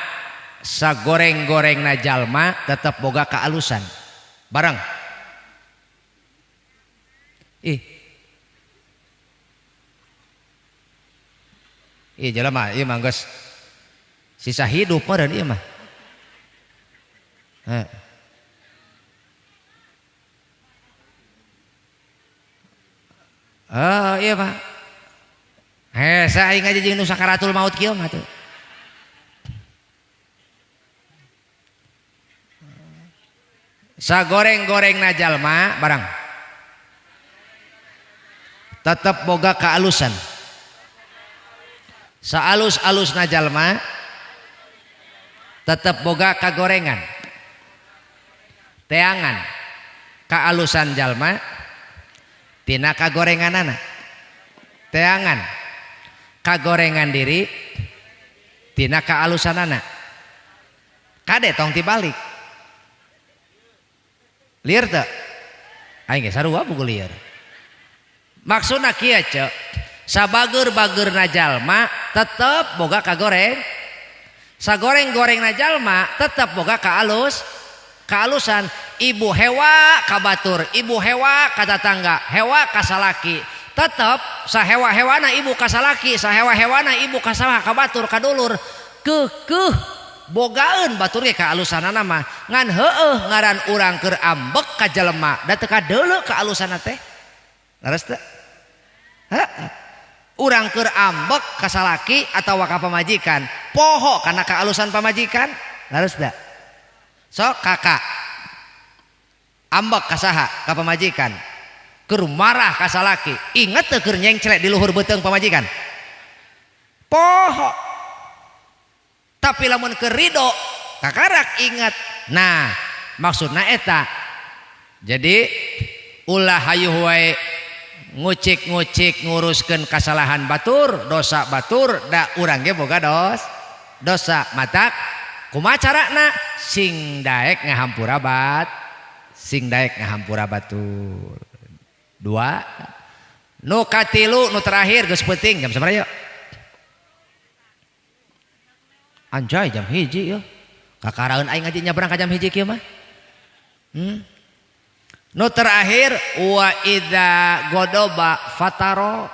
sagoreng-gorengna jalma tetep boga kaalusan. Bareng. Ih. Ih jelema ieu mah geus sisa hidup meureun ieu mah. Heeh. Oh iya Pak. Hese aing aja jeung nu sakaratul maut kieu mah tuh. Sagoreng-gorengna jalma barang tetep boga kaalusan. Saalus-alusna jalma Tetep boga kagorengan. Teangan kaalusan jalma tina kagorenganana. Teangan kagorengan diri tina kaalusanana. Kade tong tibalik. Lieur teu? Aing ge sarua buku lieur. Maksudna kieu ceu, sabageur-bageurna jalma tetep boga kagoreng. Sagoreng-gorengna jalma tetep boga kaalus, kaalusan. Ibu hewa ka batur, ibu hewa ka tatangga, hewa ka salaki. Tetep sahewa-hewana ibu ka salaki, sahewa-hewana ibu ka saha, ka batur, ka dulur. Keukeuh bogaeun batur ge kaalusanana mah. Ngan heueuh ngaran urang keur ambek ka jelema, da teu kadeuleu kaalusanna teh. Leres teu? Heeh. Urang keur ambek ka salaki atawa ka pamajikan, poho kana kaalusan pamajikan. Leres teu? Sok kakak ambek ka saha? Ka pamajikan. Keur marah ka salaki, inget teu keur nyengclek di luhur beuteung pamajikan? Poho. Tapi lamun keur ridho kakarak inget. Nah, maksudna eta. Jadi ulah hayuh wae ngucik-ngucik nguruskeun kasalahan batur, dosa batur, da urang ge boga dosa. Matak kumaha carana? Sing daek ngahampura bat, sing daek ngahampura batur. Dua. Nu katilu, nu terakhir geus peuting jam sabaraha yeuh? Anjay jam 1 yeuh. Kakaraeun aing ngaji nyabrang ka jam 1 kieu mah. Nu terakhir wa idza godoba fataro.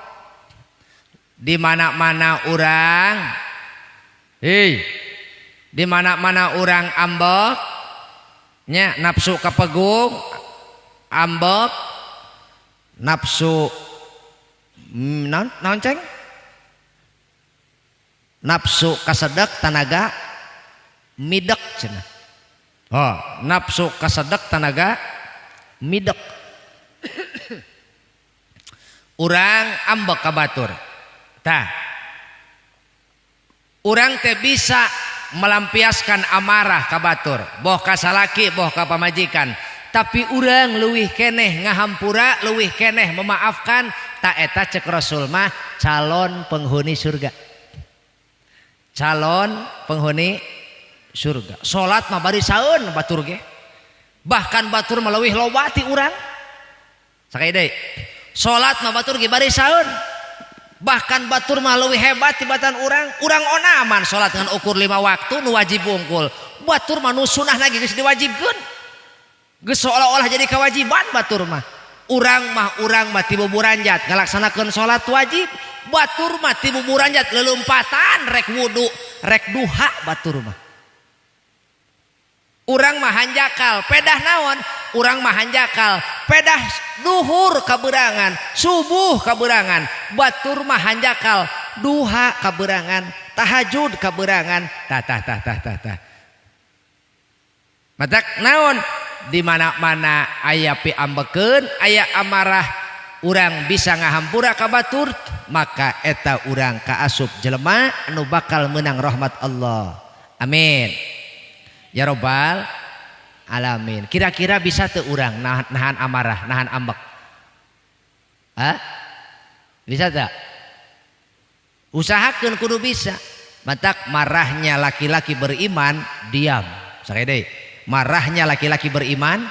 Di mana-mana urang, hei, di mana-mana urang ambek nya, nafsu kapegung ambek, nafsu naon, naon ceng? Nafsu kasedek tanaga midek cenah. Oh, nafsu kasedek tanaga midek. Urang ambek ka batur. Tah. Urang teh bisa melampiaskan amarah ka batur, boh ka salaki boh ka pamajikan. Tapi urang leuwih keneh ngahampura, leuwih keneh memaafkan, ta eta cek Rasul mah calon penghuni surga. Calon penghuni surga. Salat mah bari saeun batur ge. Bahkan batur mah leuwih loba ti urang. Sakali deui. Salat mah batur ge bari saeun. Bahkan batur mah leuwih hebat tibatan urang. Urang onaman salat dengan ukur 5 waktu nu wajib wungkul. Batur mah nu sunah lagi geus diwajibkeun. Geus seolah-olah jadi kewajiban batur mah. Urang mah ti buburanjat ngalaksanakeun salat wajib. Batur mah ti buburanjat leumpatan rek wudu, rek duha batur mah. Urang mah hanjakal, pedah naon? Urang mah hanjakal, pedah duhur kaberangan, subuh kaberangan. Batur mah hanjakal, duha kaberangan, tahajud kaberangan. Tah tah tah tah tah tah. Matak naon? Di mana-mana aya piambekeun, aya amarah, urang bisa ngahampura ka batur, maka eta urang kaasup jelema anu bakal meunang rahmat Allah. Amin. Ya robbal alamin. Kira-kira bisa teu urang nahan amarah, nahan ambek? Hah? Bisa tak? Usahakeun kudu bisa. Matak marahnya laki-laki beriman diam. Sakali deui. Marahnya laki-laki beriman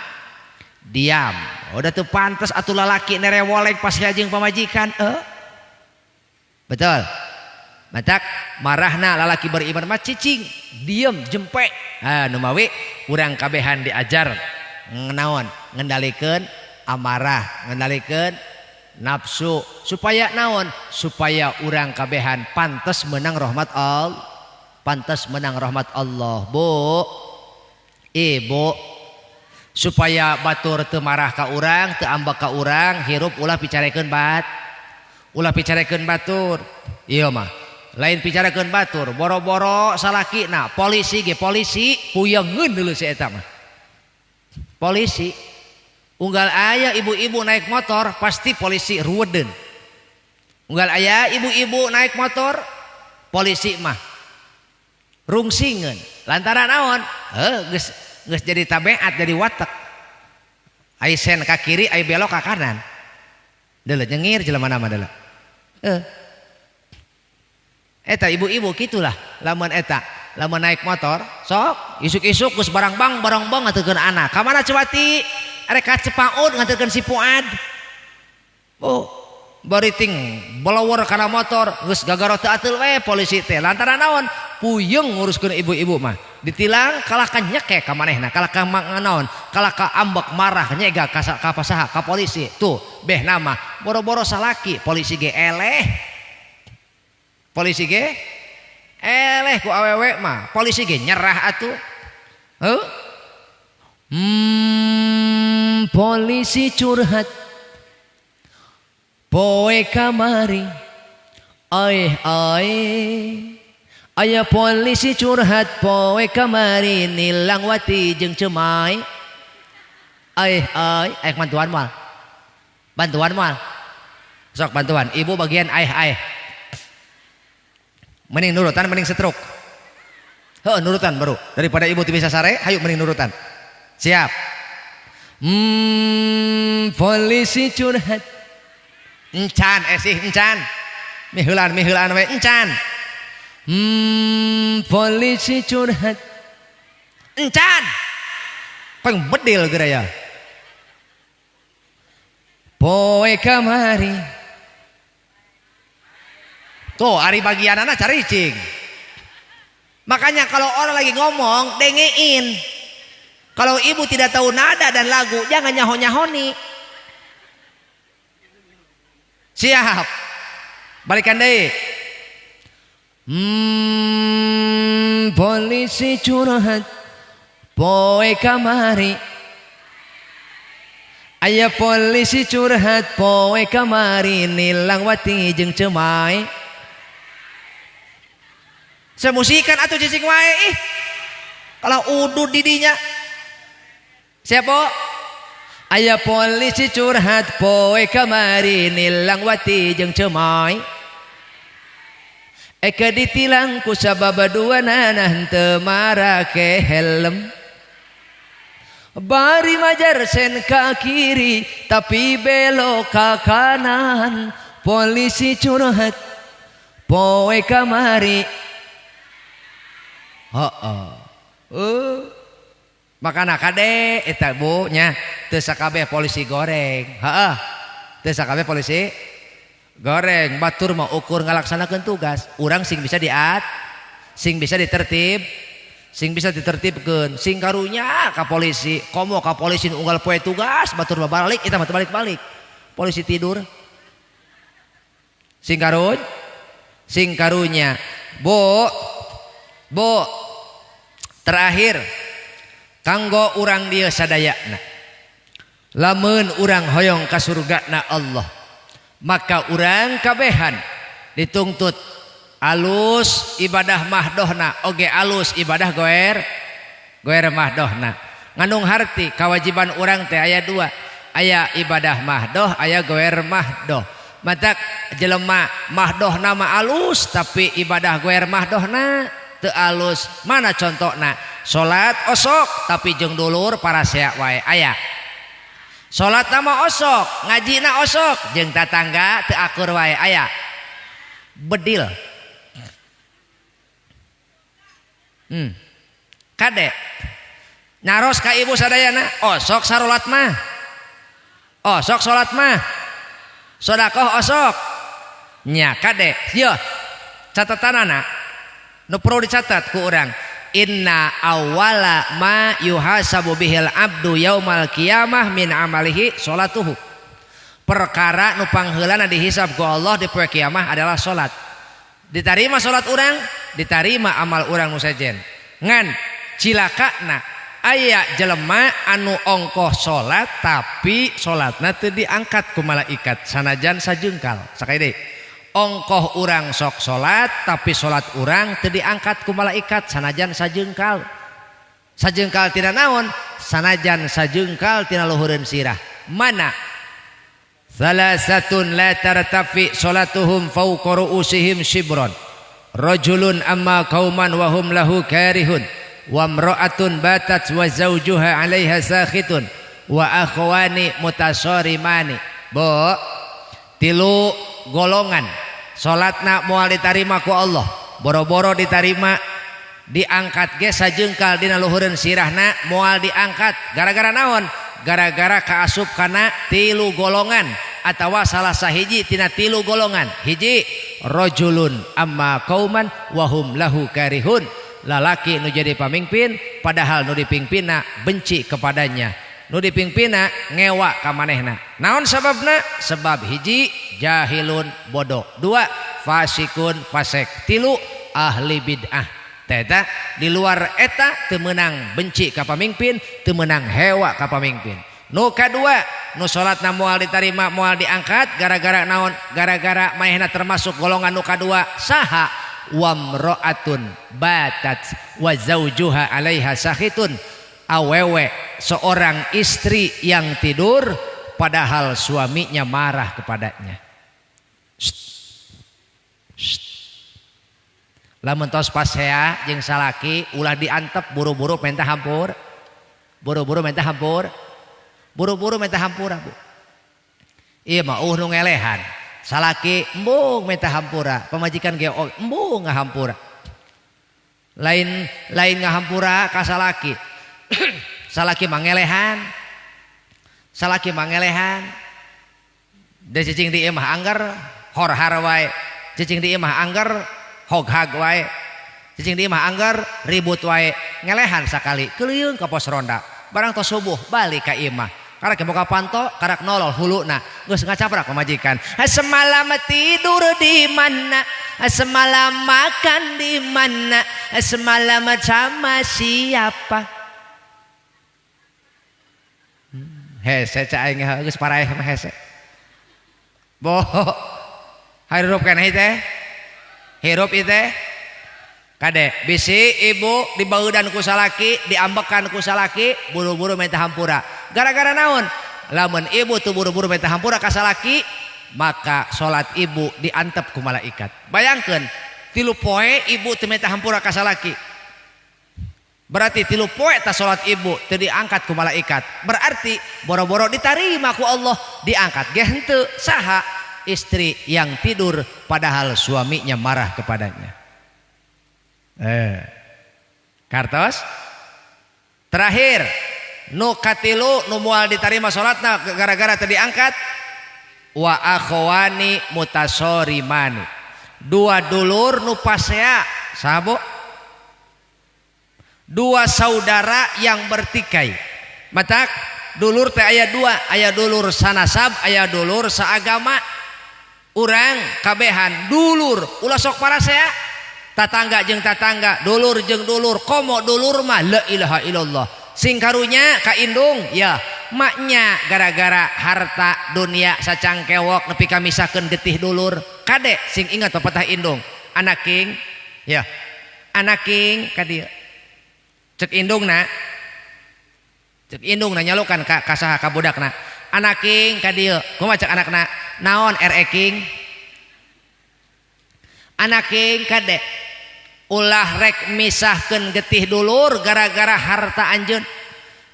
diam. Udah tuh pantas atuh lalaki nerewolek pas jeung pamajikan. Betul. Matak marahna lalaki beriman mah cicing, diem, jempe. Ah, nu mawi urang kabehan diajar naon? Ngendalikeun amarah, ngendalikeun nafsu supaya naon? Supaya urang kabehan pantes menang rahmat Allah. Pantes menang rahmat Allah, Bu. Ibu, supaya batur teu marah ka urang, teu ambek ka urang, hirup ulah picarekeun bat. Ulah picarekeun batur. Ieu mah lain bicarakeun batur, boro-boro salaki nah polisi ge polisi puyengeun deuleu si eta mah. Polisi unggal aya ibu-ibu naik motor pasti polisi ruweden. Unggal aya ibu-ibu naik motor polisi mah. Rungsingeun lantaran naon? Heuh geus jadi tabeat, jadi watek. Ai sen ka kiri, ai belok ka kanan. Deuleu nyengir jelema mah deuleu. Heuh. Eta ibu-ibu kitulah lamun eta, lamun naik motor sok isuk-isuk geus barang-bang barang-bang nganterkeun anak. Ka mana Cewati? Arek ka Cepaud nganterkeun si Fuad. Oh, bari ting blower kana motor geus gagaro teu ateul we polisi teh. Lantaran naon? Puyeng nguruskeun ibu-ibu mah. Ditilang kalah ka nyekek ka manehna, kalah ka naon? Kalah ka ambek marah nyega ka saha? Ka polisi. Tuh, beh nama boro-boro salaki, polisi ge eleh. Polisi ge eleh ku awewe mah, polisi ge nyerah atuh. Heuh? Polisi curhat poe kamari, ai ai aya polisi curhat poe kamari nilang wati jeung cemai, ai ai. Ayo bantuan moal, bantuan moal, sok bantuan ibu bagian ai ai. Mending nurutan, mending setruk. Heuh, nurutan baru daripada ibu teu bisa sare, hayu mending nurutan. Siap. Polisi curhat encan esih encan. Miheulan miheulan we encan. Polisi curhat encan. Pang bedil geura ya. Poe kamari. Tuh ari bagianana caricing. Makanya kalau orang lagi ngomong dengein. Kalau ibu tidak tahu nada dan lagu jangan nyaho-nyahoni. Siap. Balikan deui. Polisi curhat poe kamari, aya polisi curhat poe kamari nilang wati jeung cemai. Semusikan atuh cicing wae ih. Kalau udud didinya. Siapa? Aya polisi curhat poe kamari nilang wati jeung cemai. Eka ditilang ku sabab dua nanah teu marake helm. Bari majar sen ka kiri tapi belok ka kanan. Polisi curhat poe kamari. Heeh. Makana kade eta bu nya teu sakabeh polisi goreng. Heeh. Teu sakabeh polisi goreng, batur mah ukur ngalaksanakeun tugas. Urang sing bisa diat, sing bisa ditertib, sing bisa ditertibkeun, sing karunya ka polisi, komo ka polisi nu unggal poe tugas, batur mah balik eta mah teu balik-balik. Polisi tidur. Sing karun, sing karunya. Bu, bu, terakhir kanggo urang dieu sadayana. Lamun urang hoyong ka surgana Allah, maka urang kabehan dituntut alus ibadah mahdohna oge alus ibadah goer mahdohna. Ngandung harti kewajiban urang teh aya dua, aya ibadah mahdoh, aya goer mahdoh. Matak jelema mahdohna mah alus tapi ibadah goer mahdohna teu alus. Mana contona? Salat osok tapi jeung dulur parasea wae aya. Salat mah osok, ngajina osok jeung tatangga teu akur wae aya. Bedil. Kade naros ka ibu sadayana, osok sarolat mah. Osok salat mah. Sedekah osok. Nya kade, yeuh catatanana nu perlu dicatat ku urang. Inna awwala ma yuhasabu bihil abdu yaumal qiyamah min amalihi sholatuhu. Perkara nu pangheulana dihisab ku Allah di poe kiamah adalah salat. Ditarima salat urang, ditarima amal urang nu sejen. Ngan cilakana aya jelema anu ongkoh salat tapi salatna teu diangkat ku malaikat sanajan sajengkal. Sakali deui. Ongkoh urang sok salat tapi salat urang teu diangkat ku malaikat sanajan sajengkal. Sajengkal tina naon? Sanajan sajengkal tina luhureun sirah. Mana? Salasatun la tartafi salatuhum fawqa ru'usihim shibron. Rajulun amma qauman wa hum lahu karihun wa imra'atun batat wa zawjuha 'alaiha sakhitun wa akhwani mutasarimani. Bu, tilu golongan salatna moal ditarima ku Allah, boro-boro ditarima diangkat ge sajengkal dina luhureun sirahna moal diangkat. Gara-gara naon? Gara-gara kaasup kana tilu golongan atawa salah sahiji tina tilu golongan. Hiji, rajulun amma qauman wa hum lahu karihun, lalaki nu jadi pamimpin padahal nu dipimpinna benci kepadanya, nu dipimpinna ngewa ka manehna. Naon sababna? Sebab hiji, jahilun bodoh, dua, fasikun fasek, tilu, ahli bid'ah. Teta di luar eta teu meunang benci ka pamimpin, teu meunang hewa ka pamimpin. Nu kadua, nu salatna moal ditarima moal diangkat gara-gara naon? Gara-gara manehna termasuk golongan nu kadua. Saha? Wamra'atun batat wa zaujuha 'alaiha sakhitun, awewe seorang istri yang tidur padahal suaminya marah kepadanya. Shh. Lamun tos pasea jeung salaki ulah diantep, buru-buru minta hampur, buru-buru minta hampur, buru-buru minta hampura, Bu. Ieu mah nu ngelehan. Salaki embung minta hampura, pamajikan ge embung ngahampura. Lain lain ngahampura ka salaki. Salaki mah ngelehan. Salaki mah ngelehan. Da cicing di imah angger horhar wae. Cicing di imah angger hoghag wae. Cicing di imah angger ribut wae. Ngelehan sakali keuleung ka pos ronda. Barang tos subuh balik ka imah. Karak muka panto, karak nolol huluna, geus ngacaprak pamajikan. Semalam tidur di mana? Semalam makan di mana? Semalam sama siapa? Hese cak aing geus paraeh mah hese. Bo. Hirup keneh teh. Hirup ieu teh. Kade bisi ibu dibaudan ku salaki, diambekan ku salaki, buru-buru minta hampura. Gara-gara naon? Lamun ibu tuh buru-buru minta hampura ka salaki, maka salat ibu diantep ku malaikat. Bayangkeun, 3 poe ibu teu minta hampura ka salaki. Berarti 3 poe ta salat ibu teu diangkat ku malaikat. Berarti boro-boro ditarima ku Allah, diangkat ge henteu. Saha? Istri yang tidur padahal suaminya marah kepadanya. Kartos terakhir nu katilu nu moal ditarima salatna gara-gara teu diangkat, wa akhwani mutasorimani, dua dulur nu pasea sabo, dua saudara yang bertikai. Matak dulur teh aya dua, aya dulur sanasab, aya dulur saagama. Urang kabehan dulur ulah sok parasea, tatangga jeung tatangga, dulur jeung dulur, komo dulur mah la ilaha illallah. Sing karunya ka indung ya maknya gara-gara harta dunia sacangkewok nepi ka misahkeun getih dulur. Kade sing ingat pepatah indung, anaking ya anaking ka dieu. Cek indungna, cek indungna nyalukan ka saha ka budakna, anaking ka dieu. Kumaha cek anakna? Naon ereking? Anaking kade ulah rek misahkeun getih dulur gara-gara harta anjeun,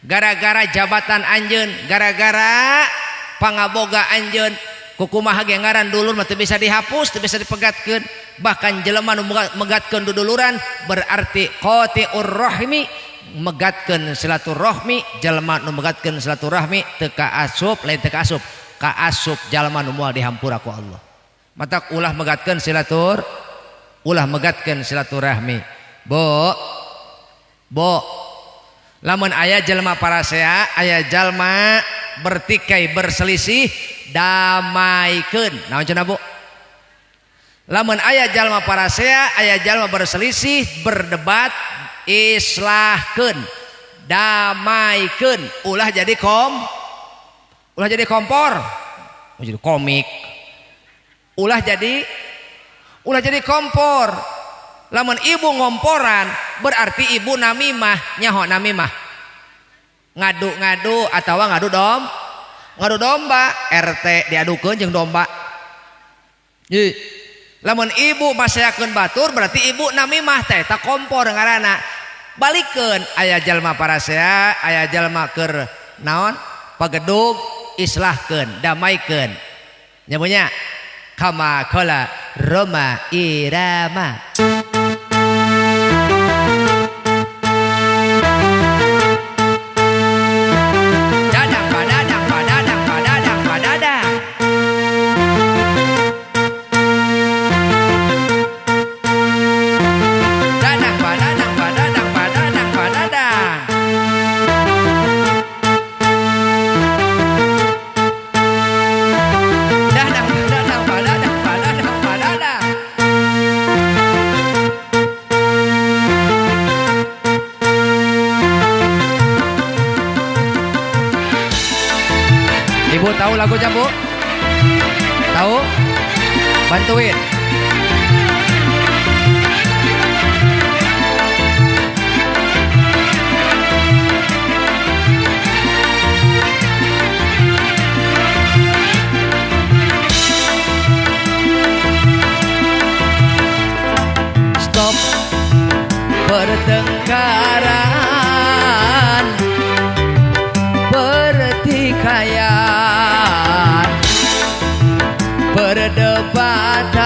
gara-gara jabatan anjeun, gara-gara pangaboga anjeun. Kukumaha ge ngaran dulur mah teu bisa dihapus, teu bisa dipegatkeun. Bahkan jelema nu megatkeun duduluran berarti qati'ur rahmi, megatkeun silaturahmi. Jelema nu megatkeun silaturahmi teu kaasup, lain teu kaasup, kaasup jalma nu moal dihampura ku Allah. Matak ulah megatkeun silatur, ulah megatkeun silaturahmi. Bo, bo, lamun aya jelema parasea, aya jalma bertikai berselisih, damaikeun. Naon cenah, Bu? Lamun aya jalma parasea, aya jalma berselisih, berdebat, islahkeun, damaikeun, ulah jadi kom, ulah jadi kompor, ulah jadi komik, ulah jadi kompor. Lamun ibu ngomporan berarti ibu namimah, nyaho namimah, ngadu-ngadu atawa ngadu dom, ngadu domba, RT diadukeun jeung domba. Ih, Lamun ibu masayakeun batur berarti ibu namimah teh eta kompor ngaranna. Balikeun aya jalma parasea, aya jalma keur naon? Pagedug islahkeun, damaikeun. Nya punya kama qala Roma Irama. Dadang padadang padadang padadang padadang. Dadang padadang padadang padadang padadang. Dadang padadang padadang padadang padadang. Ibu tahu lagunya, Bu? Tahu? Bantuin. Stop pertengkaran, pertikaian, perdebatan.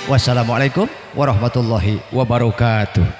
Wassalamualaikum warahmatullahi wabarakatuh.